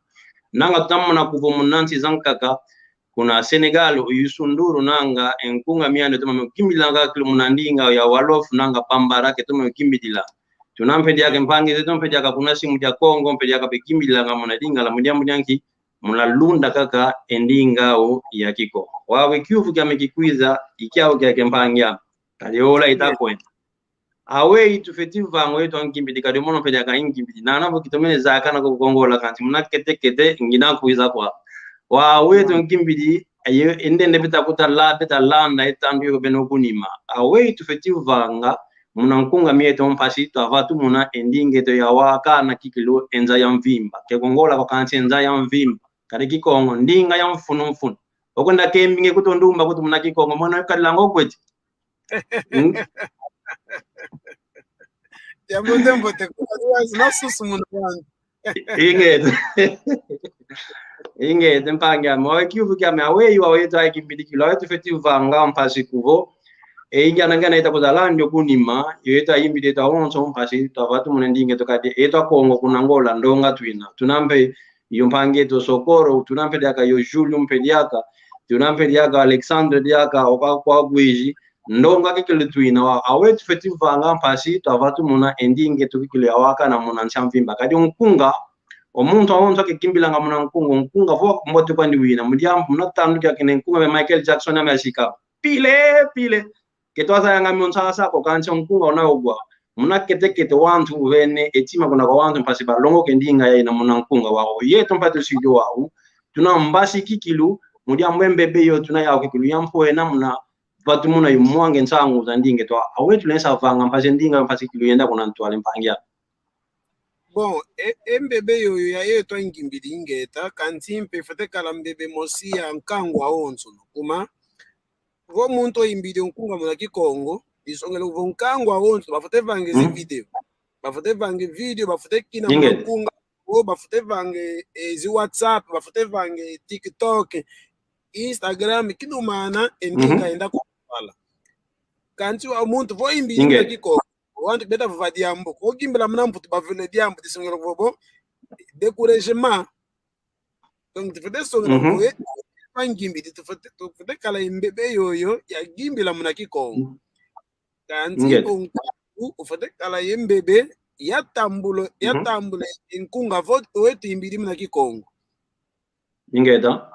Nanga tutamona kuvo muna nsi zankaka, kuna Senegal, o Youssou N'Dour nanga e nkunga miandi toma gimbilanga kikilu muna ndinga ya Wolof nanga Bambara ke toma gimbidila. Tuna mpe diaka mpangi zeto mpe diaka kuna simu dia Kongo mpe diaka be gimbilanga muna Lingala mu diambu dia nki, muna lunda kaka e ndinga au ya Kikongo. Wau e kiuvu kiame kikwiza, i kiau kiaki mpangi ame. Kadi ola ita kwenda. Aweyi tufeti vanga o yeto angimbidi, kadi o mono mpe diaka angimbidi. Nana vo kitomene zakana ko ku Angola kansi muna kete kete ngina kwiza kwa. Wau o yeto angimbidi, aye, e ndende beta kuta la, beta landa e tandu yo beno kunima. Aweyi tufeti vanga, Muna nkunga mieto mpasi twavatumuna e ndinga eto ya wakana kikilu e nza ya mvimba. Ke ku Ngola ko kansi e nza ya mvimba. Kadi Kikongo, ndinga ya mfunu mfunu. Okwenda kembi nge kutu ndumba kutu muna Kikongo, mwana kadilanga okweti. Mm. Ya mbote mbote, kuna wazi, na susu muna wangu. Ingeta. Ingeta, mpangi ame. Awe kiuvu kiame, aweyi, aweyi twayi kimbidi kilu, aweyi tufeti vanga mpasi kuvo. E, ingi anangana ita kuzala ndio kunima, yo eto ayimbidi eto awonso mpasi, twavatumuna ndinga eto kadi, eto Akongo kuna Ngola, ndonga twina. Tuna mpe yo mpangi eto Sokoro, tuna mpe diaka yo Júlio mpe diaka, tuna mpe diaka Alexandre diaka, oka kwa Guiji, ndonga kikilu twina wa, aweyi tufeti vanga mpasi, twavatumuna e ndinga eto kikilu ya wakana muna nsi a mvimba. Kadi o nkunga, o muntu awonso akekimbilanga muna nkunga, o nkunga vo mbote kwandi wina, mu diambu muna tandu kiakina e nkunga mia Michael Jackson ame asika. Pile, pile. Ke twazayanga mio nsasa ko kansi o nkunga una ogwa. Muna kete kete wantu uvene e tima kuna kwa wantu mpasi balongoke ndinga yaina muna nkunga wau. Yeto mpatu sidio wau. Tuna mbasi kikilu, mu diambu e mbebe yo tuna yau kikilu ya mpwena muna vatumuna yo mwange nsangu za ndinga eto. Aweyi tulendi sa vanga mpasi ndinga mpasi kikilu yenda kuna ntwala, mpangi ame. Bon, e, e mbebe yoyo ya yeto angimbidi ingeta, kansi mpe fwete kala mbebe mosi ya nkangu awonso. Kuma, vo muntu oyimbidi o nkunga muna Kikongo, disongele vo nkangu awonso, bafwete vanga zi video. Bafwete vanga video, bafwete kina muna nkunga, o bafwete vanga, e, zi WhatsApp, bafwete vanga TikTok, Instagram, kinumana, e ndinga enda ku ntwala. Kansi wa muntu vo oyimbidi muna Kikongo, wantu beta vova diambu. Ko gimbila muna Mputu bavovele diambu, disongele vo bo, découragement. Donc, tufwete songela vo, e, angimbidi, tufwete, tufwete kala e mbebe yoyo ya gimbila muna Kikongo. Kansi o nkangu, ufwete kala e mbebe ya tambula, ya tambula e nkunga vo, wetu yimbidi muna Kikongo. Ingeta.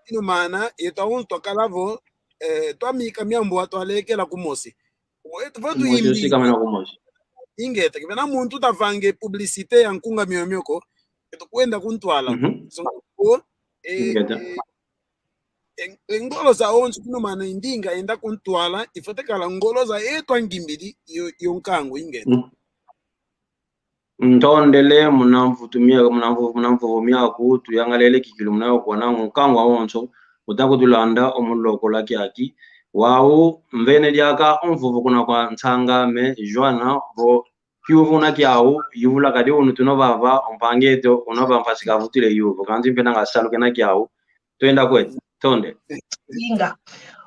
Kinumana, yeto awonso twakala vo, e, twamika miambu wa twalekela kumosi. Wetu vo tuyimbidi. Kumosi, usika mena kumosi. Ingeta, ke vena muntu tavanga publicité ya nkunga miomio ko. Yeto kwenda ku ntwala. Songa ko, e, ingeta. E, e, e ngolo zawonso kinumana e ndinga enda ku ntwala, ifwete kala ngolo za yeto angimbidi yo, yo nkangu ingeta. Ntondele muna mvutu mia, muna mvu-, muna mvovo miaku, tuyangalele kikilu muna yo kwana nkangu awonso, uta kutulanda o mu lokola kiaki. Wau, mvene diaka o mvovo kuna kwa nsanga ame, Joana, vo kiuvu una kiau, yuvula kadi unu tuna vava, o mpangi eto, una va mpasi kavutile yuvu, kansi mpe nanga salu kena kiau, twenda kwetu, tonde. Inga.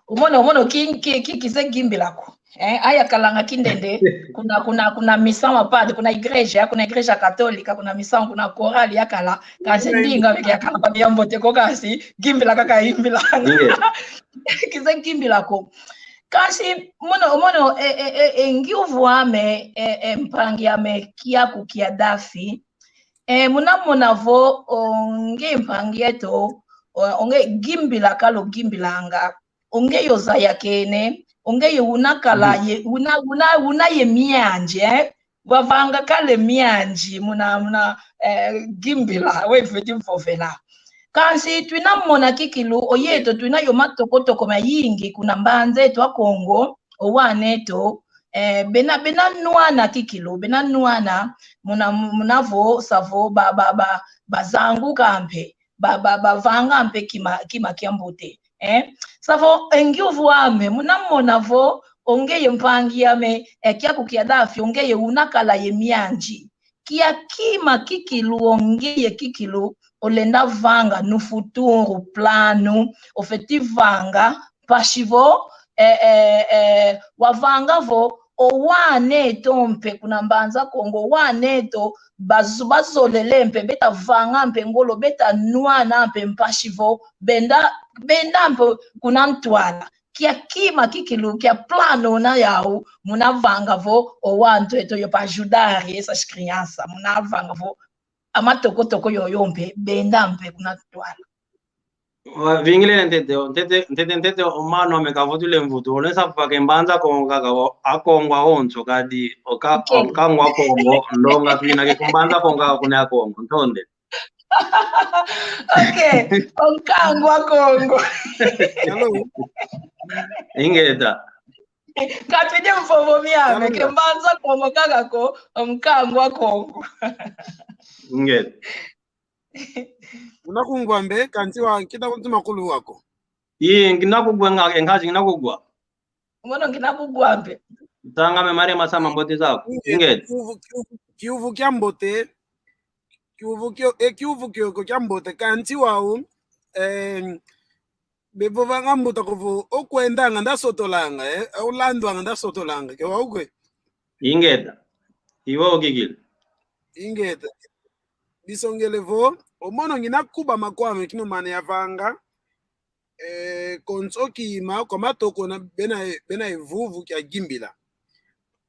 Umono, umono, ki, ki, ki, kize gimbila ko. Eh, aya kalanga kindende, kuna, kuna, kuna misa wa padre, kuna igreja, kuna igreja katolika, kuna misa, kuna korali yakala, kansi ndinga meke yakala kwa miambote ko kansi, gimbila kaka imbila. Kize gimbila ko. Kansi, mono, mono, e, e, e, e, ngiuvu ame, e, e, mpangi ame, kiaku kia Dafi. E, muna mona vo, o nge mpangi eto, o, o nge gimbila kala ogimbilanga. O nge yo zayakene, o nge ye una kala, ye, una, una, una ye mianji, eh? Wavanga kala e mianji, muna, muna, eh, gimbila, we fweti mvovela. Kansi twina mona kikilu, o yeto twina yo matokotoko mayingi kuna mbanza eto a Kongo, o wana eto, eh, bena, bena nwana kikilu, bena nwana, muna, muna vo, savo, ba, ba, ba, bazanguka mpe, ba, ba, bavanga mpe kima, kima kiambote. Eh? Savo, e ngiuvu ame, muna mona vo, o nge ye mpangi ame, eh, kiaku kia Dafi, o nge ye una kala ye mianji. Kia kima kikilu, o nge ye kikilu, olenda vanga no futuro, plano, ofeti vanga, mpasi vo, eh, eh, eh, wavanga vo, o wana eto mpe kuna Mbanza Kongo, o wana eto bazo-, bazolele mpe, beta vanga mpe ngolo, beta nwana mpe mpasi vo, benda, benda mpe kuna ntwala. Kia kima kikilu, kia plano una yau, muna vanga vo, o wantu eto yo pa ajudar essas crianças, muna vanga vo, a matokotoko yoyo mpe, benda mpe kuna ntwala. Wa-, vingile ntete, ntete, ntete, ntete, o mano ame kavutule mvutu, olesa vake Mbanza Kongo kaka, o Akongo awonso kadi, o ka-, o nkangu a Kongo, ndonga twina ke ku Mbanza Kongo kaka kuna Akongo, ntonde. Ok, o nkangu a Kongo. Hello. Ingeta. Katwidi mvovo miame, ke mbanza Kongo kaka ko, nkangu a Kongo. Ngeta. Una kungwambe, kansi wa nkita kuntu makulu wako. Ii, ngina kugwa nga, e nkazi ngina kugwa. Mono ngina kugwa mpe. Tanga me Maria Masama mbote zako. Ingeta. Ingeta. Kiuvu, kiuvu, kiuvu kia mbote. Kiuvu kio, e kiuvu kioko kia mbote. Kansi wau, eh, bevovanga mbuta kuvo, okwendanga ndasotolanga, eh, olandwanga ndasotolanga, ke wau kwe. Ingeta. Iwo kikilu. Ingeta. Bisongele vo, o mono ngina kuba makwame kinumana yavanga, eh, konso kima kwa matoko na bena, bena evuvu kia Gimbila.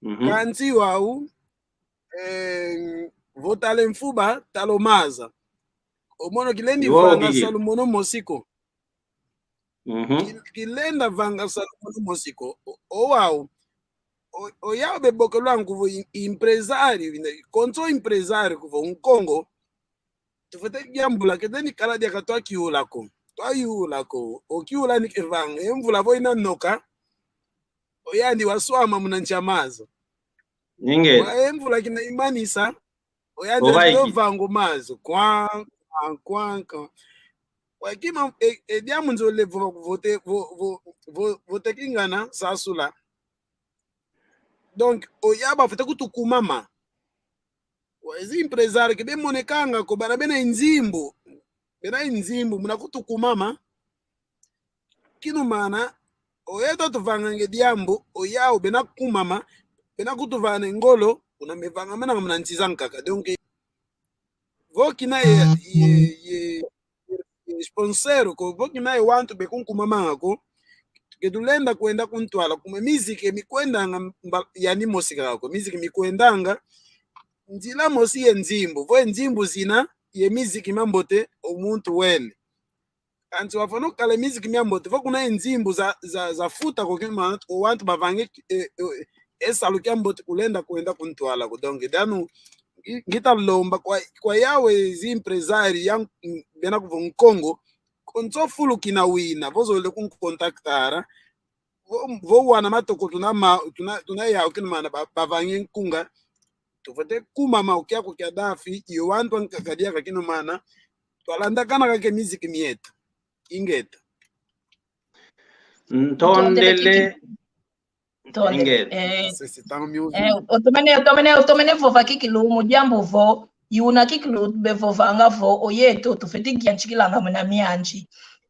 Mhm. Kansi wau, eh, vo tala e mfuba, tala o maza. O mono kilendi vanga salu mono mosi ko. Mhm. Ki-, kilenda vanga salu mono mosi ko. O, o wau. O, o yau bebokelwanga kuvo em-, empresário, konso empresário kuvo Nkongo. Tufwete kiambula, keteni kala diaka twakiyula ko. Twayula ko. O kiyula ni kevanga. E mvula vo ina noka. O yandi waswama muna nsi a maza. Ingeta. Wa e mvula kina imanisa. O yandi ovanga o maza. Kwa, kwa, kwa, kwa. Wa kima, e, e diambu nzolele vo, vo te, vo, vo, vo, vo te kingana, sasula. Donc, o yau bafwete kutukumama. Wa ezi empresário ke bemonekanga ko bana bena e nzimbu. Bena e nzimbu, muna kutukumama. Kinumana, o yeto tuvanganga e diambu, o yau bena kumama, bena kutuvana e ngolo, kuna mevangamananga muna nsi zankaka. Donc, vo kina ye, ye, ye, ye sponsor ko, vo kina ye wantu bekunkumamanga ko, ke tulenda kwenda kuntwala, kuma miziki mikwendanga mba-, yani mosi kaka ko, miziki mikwendanga nzila mosi ye nzimbu, vo e nzimbu zina ye miziki mambote o muntu wene. Kansi wafwana kala miziki miambote, vo kuna e nzimbu za, za, za futa ko kima, o wantu bavange, e, e, e salu kiambote kulenda kwenda kuntwala ko. Donc, danu, ngi-, ngita lomba kwa, kwa yau ezi empresário ya, mm, bena kuvo Nkongo, konso fulu kina wina, vo zolele kunkontaktara, vo, vo wana matoko tuna ma-, tuna, tuna yau kinumana ba-, bavange nkunga, tufwete kumama o kiaku kia Dafi, yo wantu ankaka diaka kinumana, twalandakana kaka e miziki mieto. Ingeta. Ntondele. Ntondele. Ingeta. Eh, sisi, tanga miuzu. Eh, otomene, otomene, otomene vova kikilu, mu diambu vo, yuna kikilu bevovanga vo, o yeto, tufwete yantikilanga muna mianzi.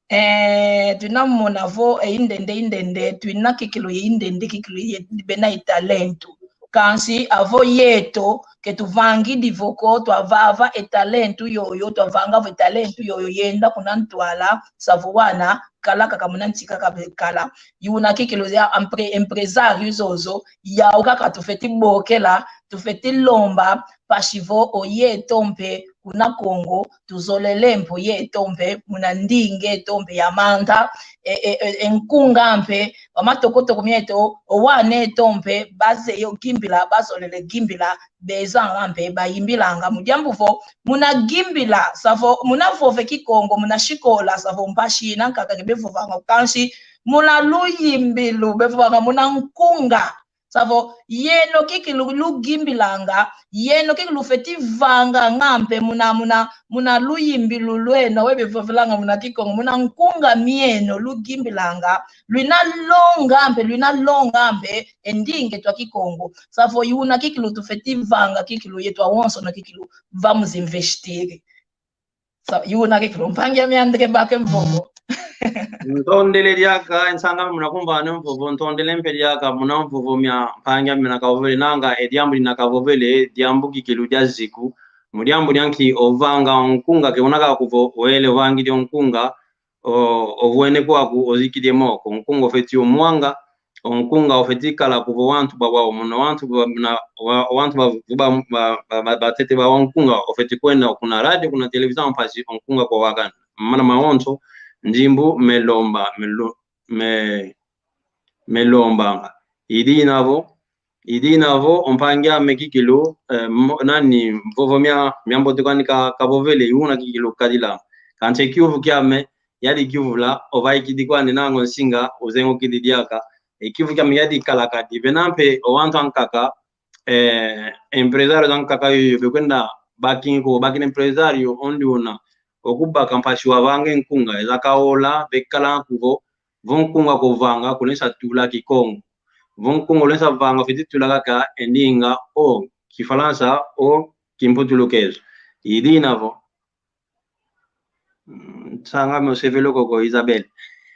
Eh, twina mona vo, e indende, indende, twina kikilu, e indende, kikilu, ye, bena e talento. Kansi, avo yeto, ke tuvangidi vo ko, twavava e talento yoyo, twavanga vo e talento yoyo, yenda kuna ntwala, savo wana, kala kaka muna nsi kaka bekala. Yuna kikilu ya empre-, empresário zozo, yau kaka tufwete bokela, tufwete lomba, mpasi vo o yeto mpe, kuna Kongo, tuzolele mpe o yeto mpe, muna ndinga eto mpe ya manda, e, e, e, e nkunga mpe, wa matokotoko mieto, o wana eto mpe, bazeye o Gimbila, bazolele Gimbila, bezanga mpe, bayimbilanga. Mu diambu vo, muna Gimbila, savo, muna vova e Kikongo, muna sikola, savo mpasi ina nkaka ke bevovanga kansi, muna luyimbilu, bevovanga muna nkunga. Savo, yeno kikilu lugimbilanga, yeno kikilu lufeti vanganga mpe muna, muna, muna luyimbilu lweno, we bevovelanga muna Kikongo, muna nkunga mieno lugimbilanga, lwina longa mpe, lwina longa mpe, e ndinga eto a Kikongo. Savo, yuna kikilu tufeti vanga kikilu, yeto awonsono kikilu, vamos investir. Sa-, yuna kikilu, mpangi ame André, baka e mvovo. Ntondele diaka, nsanga muna kumvana e mvovo, ntondele mpe diaka, muna mvovo mia mpangi ame na kavovele, nanga e diambu dina kavovele, diambu kikilu dia ziku, mu diambu dia nki ovanga o nkunga, ke una kaka kuvo, wele ovangidi o nkunga, o, ovwene kwaku, ozikidi e moko, o nkunga ofeti omwanga, o nkunga ofeti kala kuvo wantu bawa, muna wantu ba, na, wa, wantu ba, ba, ba, ba, ba, batete bawa o nkunga, ofeti kwenda kuna radio, kuna televisão, mpasi o nkunga kwa wakana. Mana mawonso, nzimbu, melomba, melo-, me, melombanga. I dina vo, i dina vo, o mpangi ame kikilu, eh, mo-, nani, mvovo mia, mia mbote kwani ka, kavovele, i una kikilu kadila. Kansi kiuvu kiame, yadi kiuvula, ovaikidi kwani nango nsinga, ozengukidi diaka, E kiuvu kiame kiadi kala kadi. Vena mpe o wantu ankaka, eh, empresário zankaka yoyo bekwenda baki ko, baki na empresário ondi una. Okubaka mpasi wavanga e nkunga, ezaka ola, bekala kuvo, vo nkunga ko vanga, kulenda tula Kikongo. Vo nkunga kulenda vanga, fwete tula kaka e ndinga, o Kifalansa, o Kimputulukezo. I dina vo. Mm, nsanga me osevele koko, Isabel.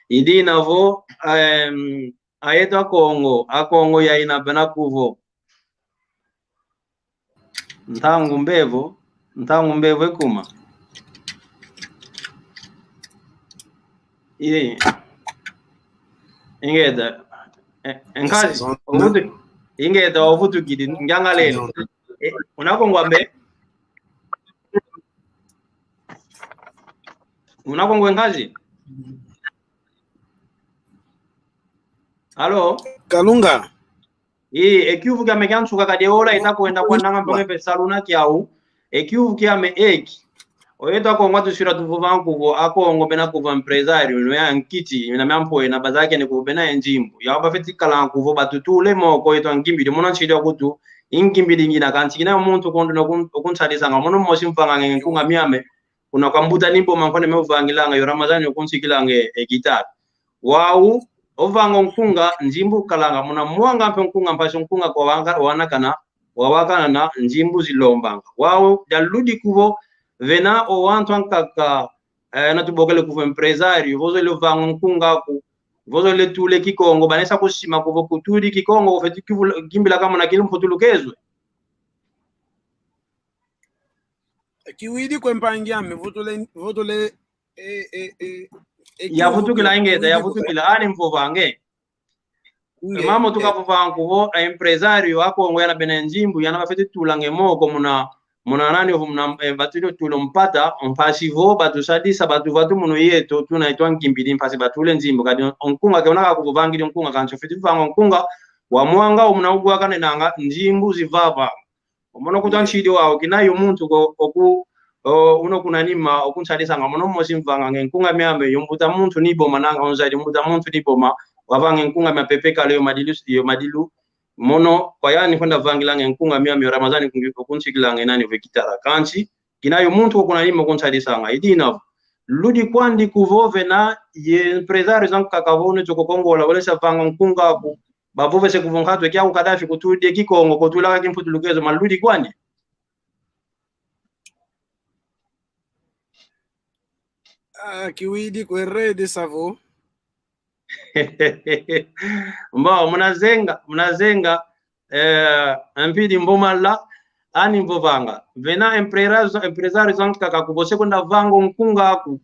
I dina vo, em, ayeto Akongo, Akongo yaina bena kuvo. Ntangu mbevo, ntangu mbevo ekuma. Ii. Ingeta. E, e nkazi, ovutu-, ingeta, ovutukidi, ngiangalele. E, una Kongo ambe? Una Kongo e nkazi? Alo? Kalunga. Ii, e kiuvu kiame kia nsuka kadi e ola ita kwenda kwandanga mpange pe saluna kiau. E kiuvu kiame eki. Oyeto Akongo atusila tuvovanga kuvo Akongo bena kuvo empresário, no ya nkiti, na mia mpwena bazakene kuvo bena e nzimbu. Yau bafwete kala kuvo batutule moko yeto angimbidi, mono nsidi wa kutu, ingimbidi ngina kansi kina yo muntu kondo na kun-, okunsadisanga, mono mosi mvanganga e nkunga miame, kuna kwa mbuta Niboma nkone me uvangilanga, yo Ramazani okunsikilanga e, e guitare. Wau, ovanga o nkunga, nzimbu kalanga, muna mwanga mpe o nkunga, mpasi o nkunga kwa wanga, wanakana, wawakana na nzimbu zilombanga. Wau, dia ludi kuvo, vena o wantu ankaka, eh, na tubokele kuvo empresário, vo zolele vanga o nkunga aku, vo zolele tule Kikongo, banesa kusima kuvo kutudi Kikongo, ofwete kivula-, kimbilaka muna Kimputulukezo. Kiwidi kwe mpangi ame, vutule, vutule, e, e, e, e, yavutukila, ingeta, yavutukila, ani mvovanga. Mamo tukavovanga kuvo, a empresário Akongo yana bena nzimbu, yana bafwete tulanga e moko muna, muna nani ovo muna, eh, batilo tulo mpata, mpasi vo, batusadisa, batu vatu munu yeto, tuna yeto angimbidi, mpasi batule nzimbu, kadi o nkunga ke una kaka kuvovangidi o nkunga kansi ofwete vanga o nkunga, wa mwanga, o muna ugwakaninanga, nzimbu zivava. Omono kuta nsidi wau, kina yo muntu ko, oku, o, una kuna nima, okunsadisanga, mono mosi mvanganga e nkunga miame, yo mbuta muntu Niboma nanga, onzadi mbuta muntu Niboma, wavanga e nkunga mia pepe kala yo madilu, yo madilu, mono, kwa yani kwenda vangilanga e nkunga miame, yo Ramazani kungi-, okunsikilanga e nani vo e guitare. Kansi, kina yo muntu ko kuna nima okunsadisanga, i dina vo. Ludi kwandi kuvo vena, ye empresário zankaka vo ne toko Kongo la, walesa vanga o nkunga aku, bavovese kuvo nkatu e kiau Kadhafi kutudi e Kikongo, kotulaka Kimputulukezo, maludi kwandi. Ah, kiwidi kwe rede savo. Mbo, munazenga, munazenga, eh, mpidi mbomala, ani mvovanga. Vena empresário, empresário zankaka kuvo se kwenda vanga o nkunga aku.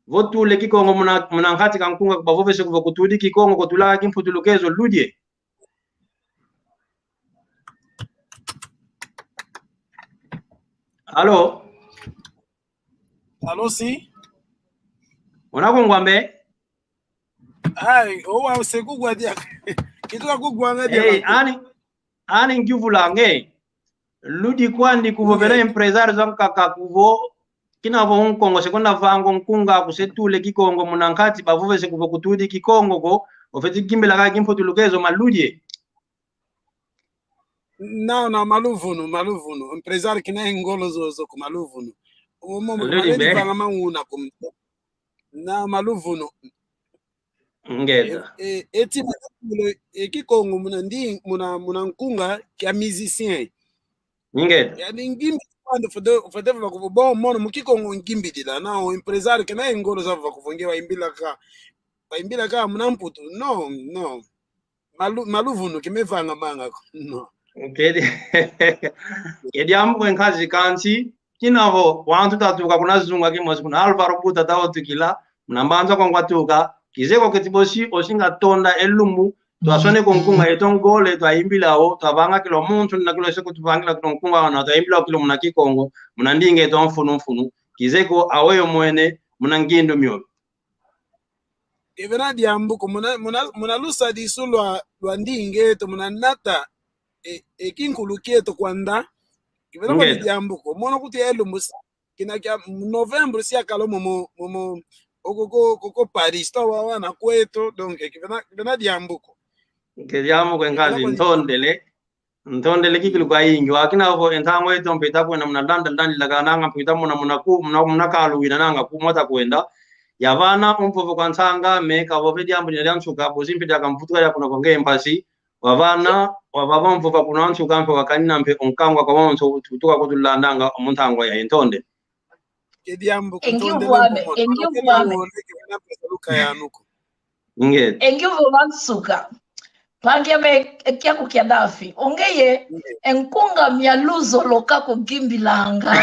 Vo tule Kikongo muna, muna nkati ka nkunga aku bavovese kuvo kutudi Kikongo, kotulaka Kimputulukezo, ludie. Alo? Alo, si? Una kungwa mbe? Ai, owa use kugwa dia. Kituka kugwa nga dia. Eh, ani, ani ngiuvulanga. Ludi kwandi kuvo vena empresário zankaka kuvo. Kina vo Nkongo se kwenda vanga o nkunga aku se tule Kikongo muna nkati bavovese kuvo kutudi Kikongo ko. Ofwete kimbilaka Kimputulukezo, maludie. Não, não, maluvunu, maluvunu. Empresário kina e ngolo zozo ko, maluvunu. Omo, omo, ludi mbe. Vanga manguna kum-, não, maluvunu. Ngeta. E, e, eti muna, e Kikongo muna ndi, muna, muna nkunga kia musicien. Ngeta. Yani ngimbi kwandi fwete, fwete vava kuvo, bon, mono mu Kikongo ngimbidila. Não, empresário kina e ngolo za vava kuvo nge waimbilaka. Waimbilaka muna Mputu. Não, não. Malu-, maluvunu ke mevanga manga ko. No. Kedi, kedi ambu kwe nkazi kansi, kina vo, wantu tatuka kuna zunga kimosi, kuna Álvaro Buta tautukila, muna mbanza kwa ngwatuka, kizeko keti bosi, osinga tonda e lumbu, twasoneka o nkunga yeto ngole, twaimbila wo, twavanga kilo muntu, na kilo seko tuvangila kilo nkunga wana, twaimbila wo kilo muna Kikongo, muna ndinga yeto mfunu mfunu, kizeko aweyo mwene, muna ngindu miomi. Kevena diambu ko muna, muna, muna lusadisu lwa, lwa ndinga eto, muna nata, e, e kinkulu kieto kwanda. Kevena kwandi diambu ko. Mono kuti e lumbu sa, kina kia novembro sia kalo momo, momo, oko ko, ko, ko Paris, twa wawana kweto, donc, kevena, kevena diambu ko. Ke diambu kwe nkazi, ntondele. Ntondele kikilu kwa ingi. Wakina vo e ntangu eto mpe ita kwenda muna landa landa lagana nga mpe ita muna muna ku, muna, muna kalu wina nanga ku mota kwenda. Ya vana umvovo kwa nsanga, me kavove diambu dina dia nsuka, bosi mpe diaka mvutuka ya kuna kwa nge mpasi. Wavana, wavava umvova kuna nsuka mpe wakanina mpe unkangwa kwa wonso, tuka kutulandanga omu ntangwa ya intonde. Ke diambu, engi uvwame, engi uvwame. Nge. Engi uvwame nsuka. Mpangi ame, e kiaku kia Dafi. Ongeye, e nkunga mia luzolo kakugimbilanga.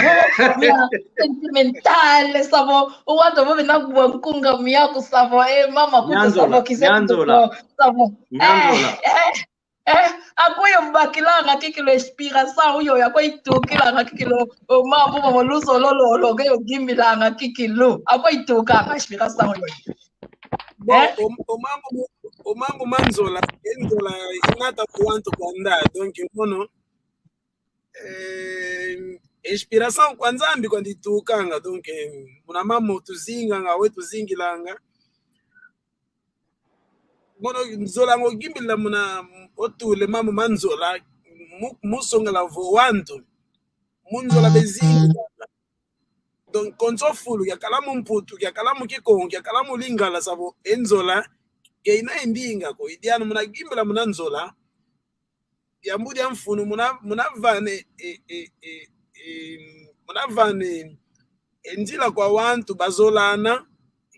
Mia sentimental, savo. Uwata vovi na kubwa nkunga miaku savo. E, mama kutu savo, kize kutu savo. Nyanzola. Eh, eh. Eh, akweyi umbakilanga kikilu inspiração yoyo, akweyi itukilanga kikilu, o mambu mamo luzolo lolo, ke yogimbilanga kikilu, akweyi itukanga inspiração yoyo. Bon, eh? O, o mambu, o mambu ma nzola, e nzola inata kwa wantu kwandi, donc, mono, eh, inspiração kwa Nzambi kwandi itukanga, donc, eh, muna mamo tuzinganga, we tuzingilanga. Mono nzola ngo gimbilila muna otule mambu ma nzola mu, mu songela vo wantu. Mu nzola bezingi. Donc, konso fulu, kiakala mu Mputu, kiakala mu Kikongo, kiakala mu Lingala, savo e nzola ke ina e ndinga ko. I dianu muna gimbila muna nzola, diambu dia mfunu muna, muna vane, e, e, e, e, muna vane e nzila kwa wantu bazolana,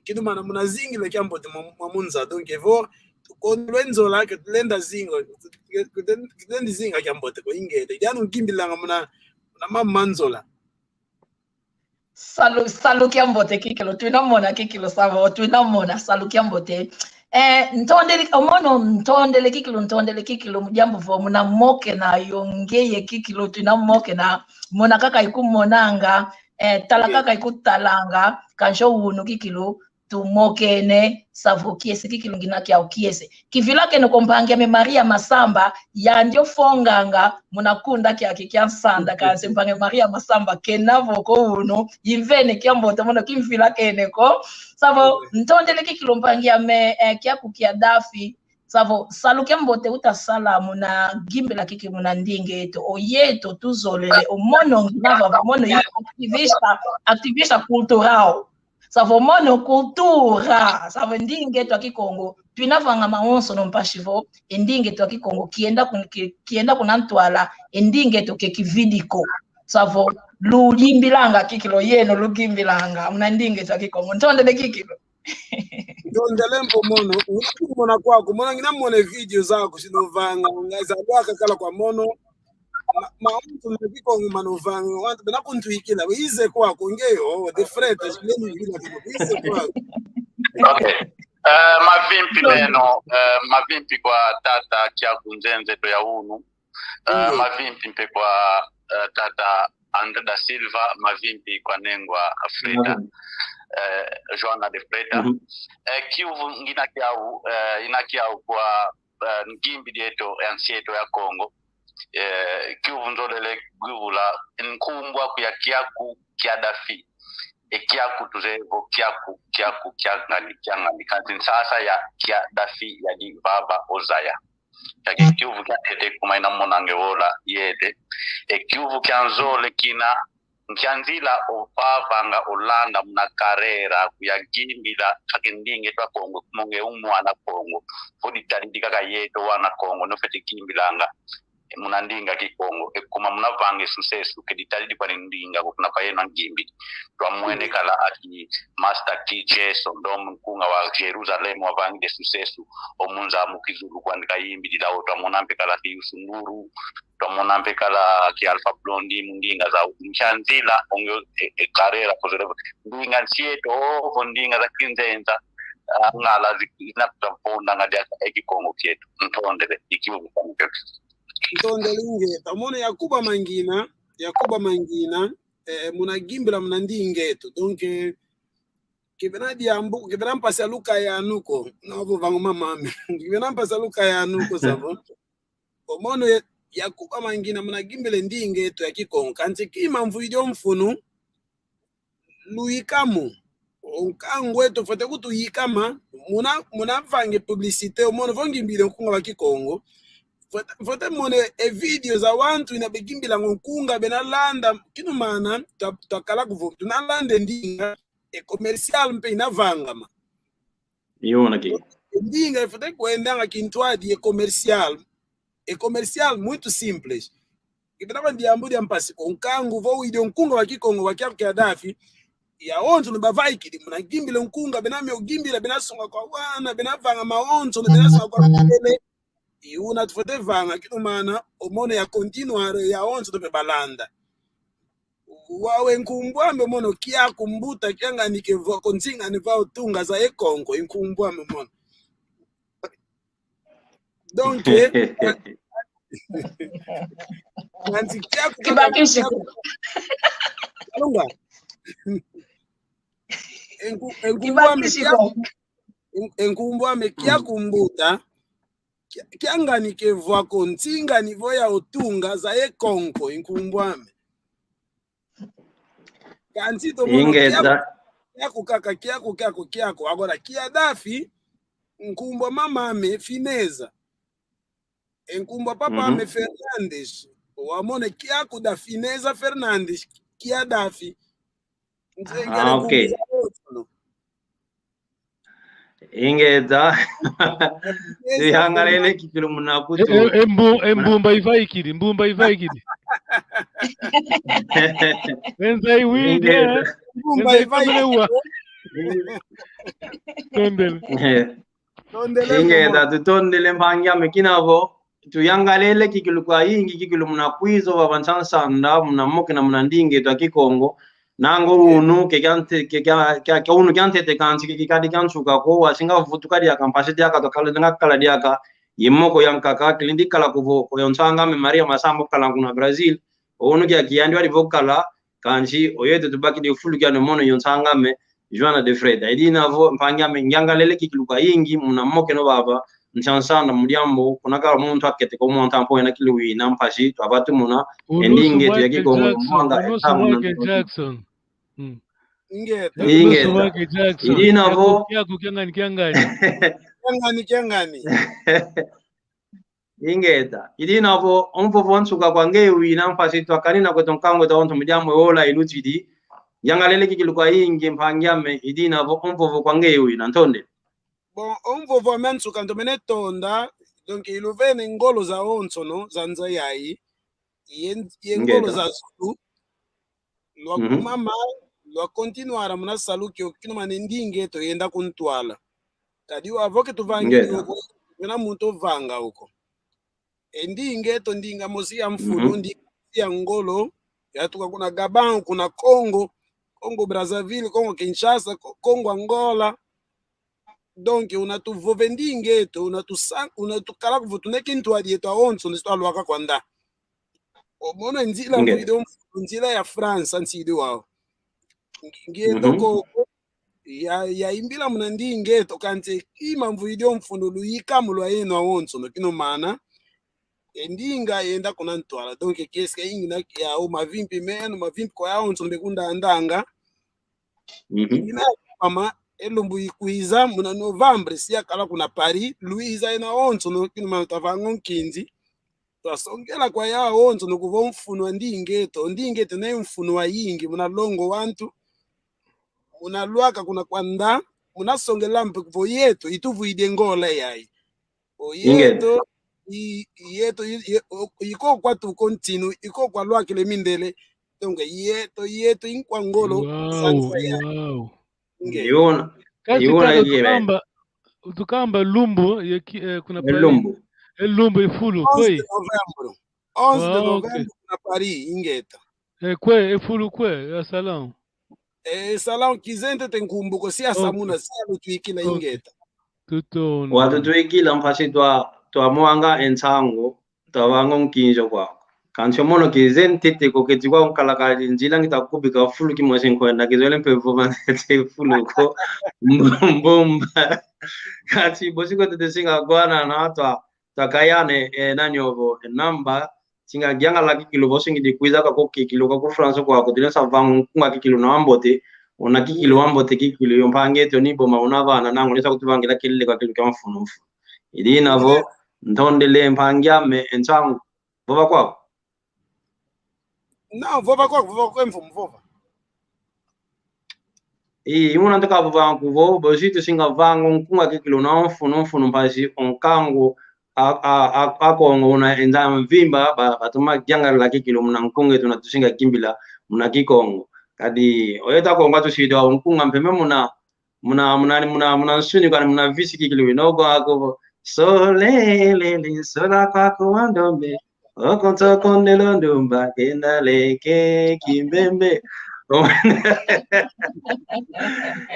kidumana muna zingila kiambote mwa, mwa munza. Donc, evo, tukondwe nzola, ke tulenda zinga, ke, ke, ke tulenda zinga kiambote ko ingete. Dianu ngimbilanga muna, muna mambu ma nzola. Salu, salu kiambote kikilu, twina mona kikilu savo, twina mona, salu kiambote. Eh, ntondele, o mono ntondele kikilu, ntondele kikilu, mu diambu vo muna mokena yo ngeye kikilu, twina mokena, mona kaka ikumonanga, eh, tala kaka ikutalanga, kansi o unu kikilu, tumokene, savo kiese kikilu ngina kiau kiese. Kivilakene ko mpangi ame Maria Masamba, yandi ofonganga muna kunda kiaki kia nsanda, kansi mpangi Maria Masamba kena vo ko unu, imvene kiambote mono kimvilakene ko. Savo, ntondele kikilu mpangi ame, eh, kiaku kia Dafi. Savo, salu kiambote utasala muna gimbila kiki muna ndinga eto. O yeto tuzolele, o mono ngina vava, mono i activista, activista cultural. Savo mono cultura, savo ndinga eto a Kikongo. Twina vanga mawonsono mpasi vo, e ndinga eto a Kikongo, kienda kun-, ki-, kienda kuna ntwala, e ndinga eto ke kividi ko. Savo, luyimbilanga kikilu, yeno lugimbilanga muna ndinga eto a Kikongo. Ntondele kikilu. Ntondele mpo mono, ngina mona kwaku, mono ngina mona video zaku, sinovanga, nga za lwaka kala kwa mono, ma, ma, wantu ma Kikongo manovanga, wantu bena kuntwikila, ize kwaku, ngeyo, the fret, leni vila, ize kwaku. Okay. Eh, mavimpi meno, eh, mavimpi kwa tata Kiaku Nzenze to ya unu. Eh, mavimpi mpe kwa, eh, tata André da Silva, mavimpi kwa nengwa Freda, eh, Joana de Freda. Eh, kiuvu ngina kiau, eh, ina kiau kwa, eh, ngimbi dieto, ya nsi eto ya Kongo. Eh, kiuvu nzolele kuyuvula nkumbu aku ya kiaku kia Dafi. E kiaku tuzevo, kiaku, kiaku, kiangani, kiangani. Kansi nsasa ya kia Dafi yadi vava ozaya. Kiaki kiuvu kia tete kuma ina monange wola yete. E kiuvu kia nzole kina, nkia nzila ovavanga olanda muna karera kuya gimbila kaki ndinga eto a Kongo, kuma nge u mwana Kongo. Vo ditadidi kaka yeto wana Kongo, nofwete gimbilanga muna ndinga Kikongo, e kuma muna vanga e sucesso, ke ditadidi kwani ndinga ko kuna kwa yeno angimbi. Twamwene kala aki Master Key Jason, donc nkunga wa Jerusalem wavangidi e sucesso, o munza mu kizulu kwandi kayimbidila o, twamona mpe kala ki Youssou N'Dour, twamona mpe kala ki Alpha Blondy, mu ndinga za nkia nzila, onge e, e karera kozole, ndinga nsi eto, ovo ndinga za kinzenza, ah, ngala zi-, zina kuza vundanga diaka e Kikongo kieto, ntondele, i kiuvu kiaku. Ntondele ingeta, mono ya kuba mangina, ya kuba mangina, eh, muna gimbila muna ndinga eto. Donc, eh, kibena diambu, kibena mpasi ya lukaya anu ko, na ovo vangu mamame. Kibena mpasi ya lukaya anu ko, savo. O mono ya, ya kuba mangina muna gimbila ndinga eto ya Kikongo. Kansi kima mvwidi o mfunu, luyikamu. O nkangu eto fwete kutuyikama, muna, muna vange publicité, o mono vo ngimbile nkunga wa Kikongo. Fwete, fwete mone e video za wantu ina begimbilanga o nkunga bena landa, kinumana, twa, twakala kuvo, tuna landa e ndinga, e commercial mpe ina vangama. Yona ke. E ndinga ifwete kwendanga kintwadi e commercial. E commercial muito simples. Kipita kwa diambu dia mpasi ko, nkangu vo widi o nkunga wa Kikongo wa kiaku kia Dafi, yawonso no bavaikidi, muna gimbila o nkunga, bena mio gimbila, bena songa kwa wana, bena vanga mawonso, bena songa kwa mabele. I una tufwete vanga, kinumana, o mono ya continuar, yawonso no mpe balanda. Wau e nkumbu ame mono, kiaku mbuta, kiangani kevwa ko, nzingani vwa o tunga za e konko, e nkumbu ame mono. Donc, eh, kansi kiaku kaka, kiaku, kalunga. E nku-, e nkumbu ame kiaku, e nkumbu ame kiaku mbuta, kia-, kiangani kevwa ko, nzingani vwa ya o tunga za e konko, e nkumbu ame. Kansi tomona kiaku, kiaku kaka, kiaku, kiaku, kiaku. Agora, kia Dafi, nkumbu a mama ame Fineza. E nkumbu a papa ame Fernandes. Wamone kiaku da Fineza Fernandes, kia Dafi. Nze ngere nkumbu za otro. Ingeta. Tuyangalele kikilu muna kutu. E, e, e mbu-, e mbumba ivaikidi, mbumba ivaikidi. Enza iwidi, ingeta. Mbumba ivaikidi. Tondele. Eh. Tondele. Ingeta, tutondele mpangi ame kina vo tuyangalele kikilu kwayingi, kikilu muna kwiza vava nsansanda, muna mokena muna ndinga eto a Kikongo. Nango unu, ke kia nte-, ke kia, kia, kia unu kia ntete kansi, ke kikadi kia nsuka ko, wasinga vutuka diaka, mpasi diaka, twakala, nga kala diaka, ye moko yankaka, kilendi kala kuvo, ko yo nsang'ame Maria Masamba kala kuna Brazil, unu kia kiyandi wadi vo kala, kansi, oyeto tubakidi fulu kiandi mono yo nsang'ame, Joana de Freitas. I dina vo, mpangi ame, ngiangalele kikilu kwayingi, muna mokena vava, nsansanda mu diambu, kuna kala muntu akete ko mwa ntampo ena kilu wina mpasi, twavatu muna, e ndinga eto ya Kikongo, mwanga, e ntamuna. Ingeta. Ingeta. I dina vo. Kiaku, kiaku, kiangani, kiangani. Kiangani, kiangani. Ingeta. I dina vo, o mvovo wa nsuka kwa nge wina mpasi twakanina kweto nkangu eto onto mu diambu e ola ilutidi. Yangalele kikilu kwayingi mpangi ame, i dina vo, o mvovo kwa nge wina, ntonde. Bon, o mvovo ame a nsuka ntomene tonda, donc, iluvene ngolo zawonsono, za nza yayi, ye, ye ngolo za zulu, lwakumama, lwa continuar muna salu kio, kinumana e ndinga eto yenda kuntwala. Kadi wau vo ke tuvangidi uko, kuna muntu ovanga uko. E ndinga eto ndinga mosi ya mfunu, ndinga mosi ya ngolo, yatuka kuna Gabão, kuna Congo, Congo Brazzaville, Congo Kinshasa, Co-, Congo Angola. Donc, una tuvova e ndinga eto, una tusa-, una tukala kuvo tuna e kintwadi eto awonso, nesi twalwaka kwanda. O mono e nzila mvuidi o mfunu, nzila ya França, nsidi wau. Ngi-, ngienda koko, ya, yaimbila muna ndinga eto, kansi kima mvuidi o mfunu luyikamo lwa yeno awonsono, kinumana e ndinga yenda kuna ntwala. Donc, kiese kayingina ya o mavimpi meno, mavimpi kwa yawonsono bekundandanga. Ingina mama, e lumbu ikwiza, muna novembre, si yakala kuna Paris, luiza yeno awonsono, kinumana twavanga o nkinzi. Twasongela kwa yawonsono kuvo mfunu wa ndinga eto, ndinga eto ne mfunu wayingi, muna longa o wantu, muna lwaka kuna kwanda, muna songela mpe kuvo yeto, ituvuidi e ngolo yayi. O yeto, i, yeto, i, ye-, o, iko kwatuka o ntinu, iko kwalwakila e mindele, tonga yeto, yeto, inkwa ngolo, za nza yayi. Ingeta. Yuna, kansi yuna tata iye tukamba, tukamba lumbu, ye ki-, eh, kuna Paris. Lumbu. E lumbu e fulu, onze de novembro. Onze de novembro kuna Paris, ingeta. E kwe, e fulu kwe, ya salão. E salão kizentete nkumbu ko, si asamuna, si alutwikila, ingeta. Tutona. Watutwikila mpasi twa, twamwanga e nsangu. Twavanga o nkinzi kwaku. Kansi o mono kize ntete ko, keti kwaku nkala kadi nzila ngita kubika fulu kimosi nkwenda, kizole mpe vova ntete fulu ko. Mbumba. Kansi bosi ko tete singa gwanana twa, twakayane, e, nani ovo, e, namba. Singa giangala kikilu, bosi ngidi kwiza kako kikilu, kako France kwaku, tule sa vanga nkunga kikilu na wambote. Una kikilu wambote kikilu, yo mpangi eto ni boma una vana nangu, nisa kutuvangila kelele kwa kikilu kia mfunu mfunu. I dina vo, ntondele mpangi ame, e nsangu. Vova kwaku. Não, vova kwaku, vova kwaku, mfumu, vova. I, i muna ntoka vova nkuvo, bosi tusinga vanga o nkunga kikilu una mfunu mfunu mpasi o nkangu a, a, a, a Kongo una enda mvimba, ba, batoma yangalala kikilu muna nkunga eto una tusinga kimbila muna Kikongo. Kadi, o yeto a Kongo atusidi o nkunga mpembe muna, muna, muna, muna, muna nsuni kwani muna visi kikilu wina: Oko ako, solelele, sola kwako wandombe, oko ntoko ndelo ndumba, kenda leke kimbembe.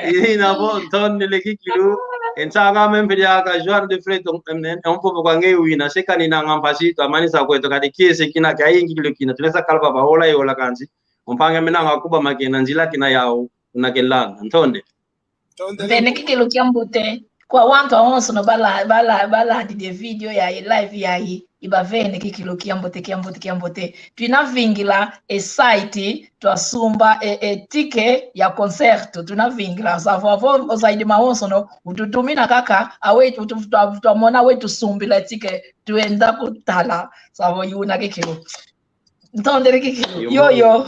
I dina vo, ntondele kikilu, e nsanga mempeli aka João de Freitas, em, em, e mpovo kwa nge wina, se kani nanga mpasi twamanisa kweto, kadi kiese kina, kiayingi kikilu kina, tulesa kalba ba ola e ola kansi, o mpangi ame nanga kuba makena, nzila kina yau, una kelanga, ntonde. Vene kikilu kiambote. Kwa wantu awonsono bala, bala, baladidi e video yayi, live yayi, i bavene kikilu kiambote, kiambote, kiambote. Twina vingila e site, twasumba e, e ticket ya concerto, twina vingila. Savo avo ozaidi mawonsono, ututumina kaka, awe utu-, twa-, twamona awe tusumbila ticket, twenda kutala. Savo yuna kikilu. Ntondele kikilu. Yoyo. Yoyo.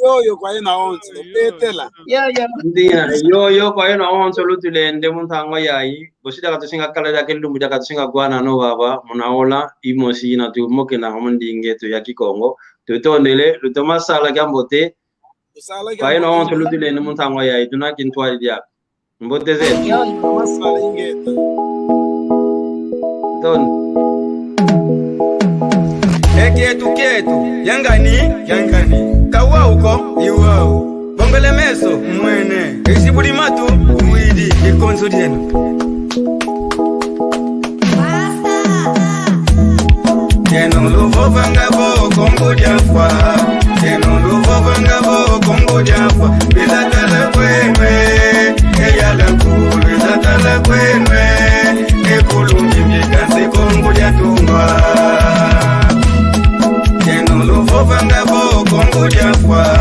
Yoyo kwa yena onso, petela. Yoyo. Ndina, yoyo kwa yena onso lutulende mu ntangwa yayi. Bosi diaka tusinga kala, diaka lumbu diaka tusinga gwana no baba, muna ola, imosi ina tumokena mu ndinga eto ya Kikongo. Tutondele, lutoma sala kiambote. Kwa yena onso lutulende mu ntangwa yayi, tuna kintwadi diaka. Mbote zeto. Yo. Masala ingeta. Don. Ekietu kietu, yangani, yangani. Kawauko, iwau. Bombele meso, mwene. Esi buli matu, uwidi, ikonso dieno. Eno luvovanga vo Kongo diafwa. Eno luvovanga vo Kongo diafwa. Lwiza tala kwenu e. Eyala ku lwiza tala kwenu e. Ekulu mbimbika se Kongo diatungwa. Eno luvovanga vo Kongo diafwa.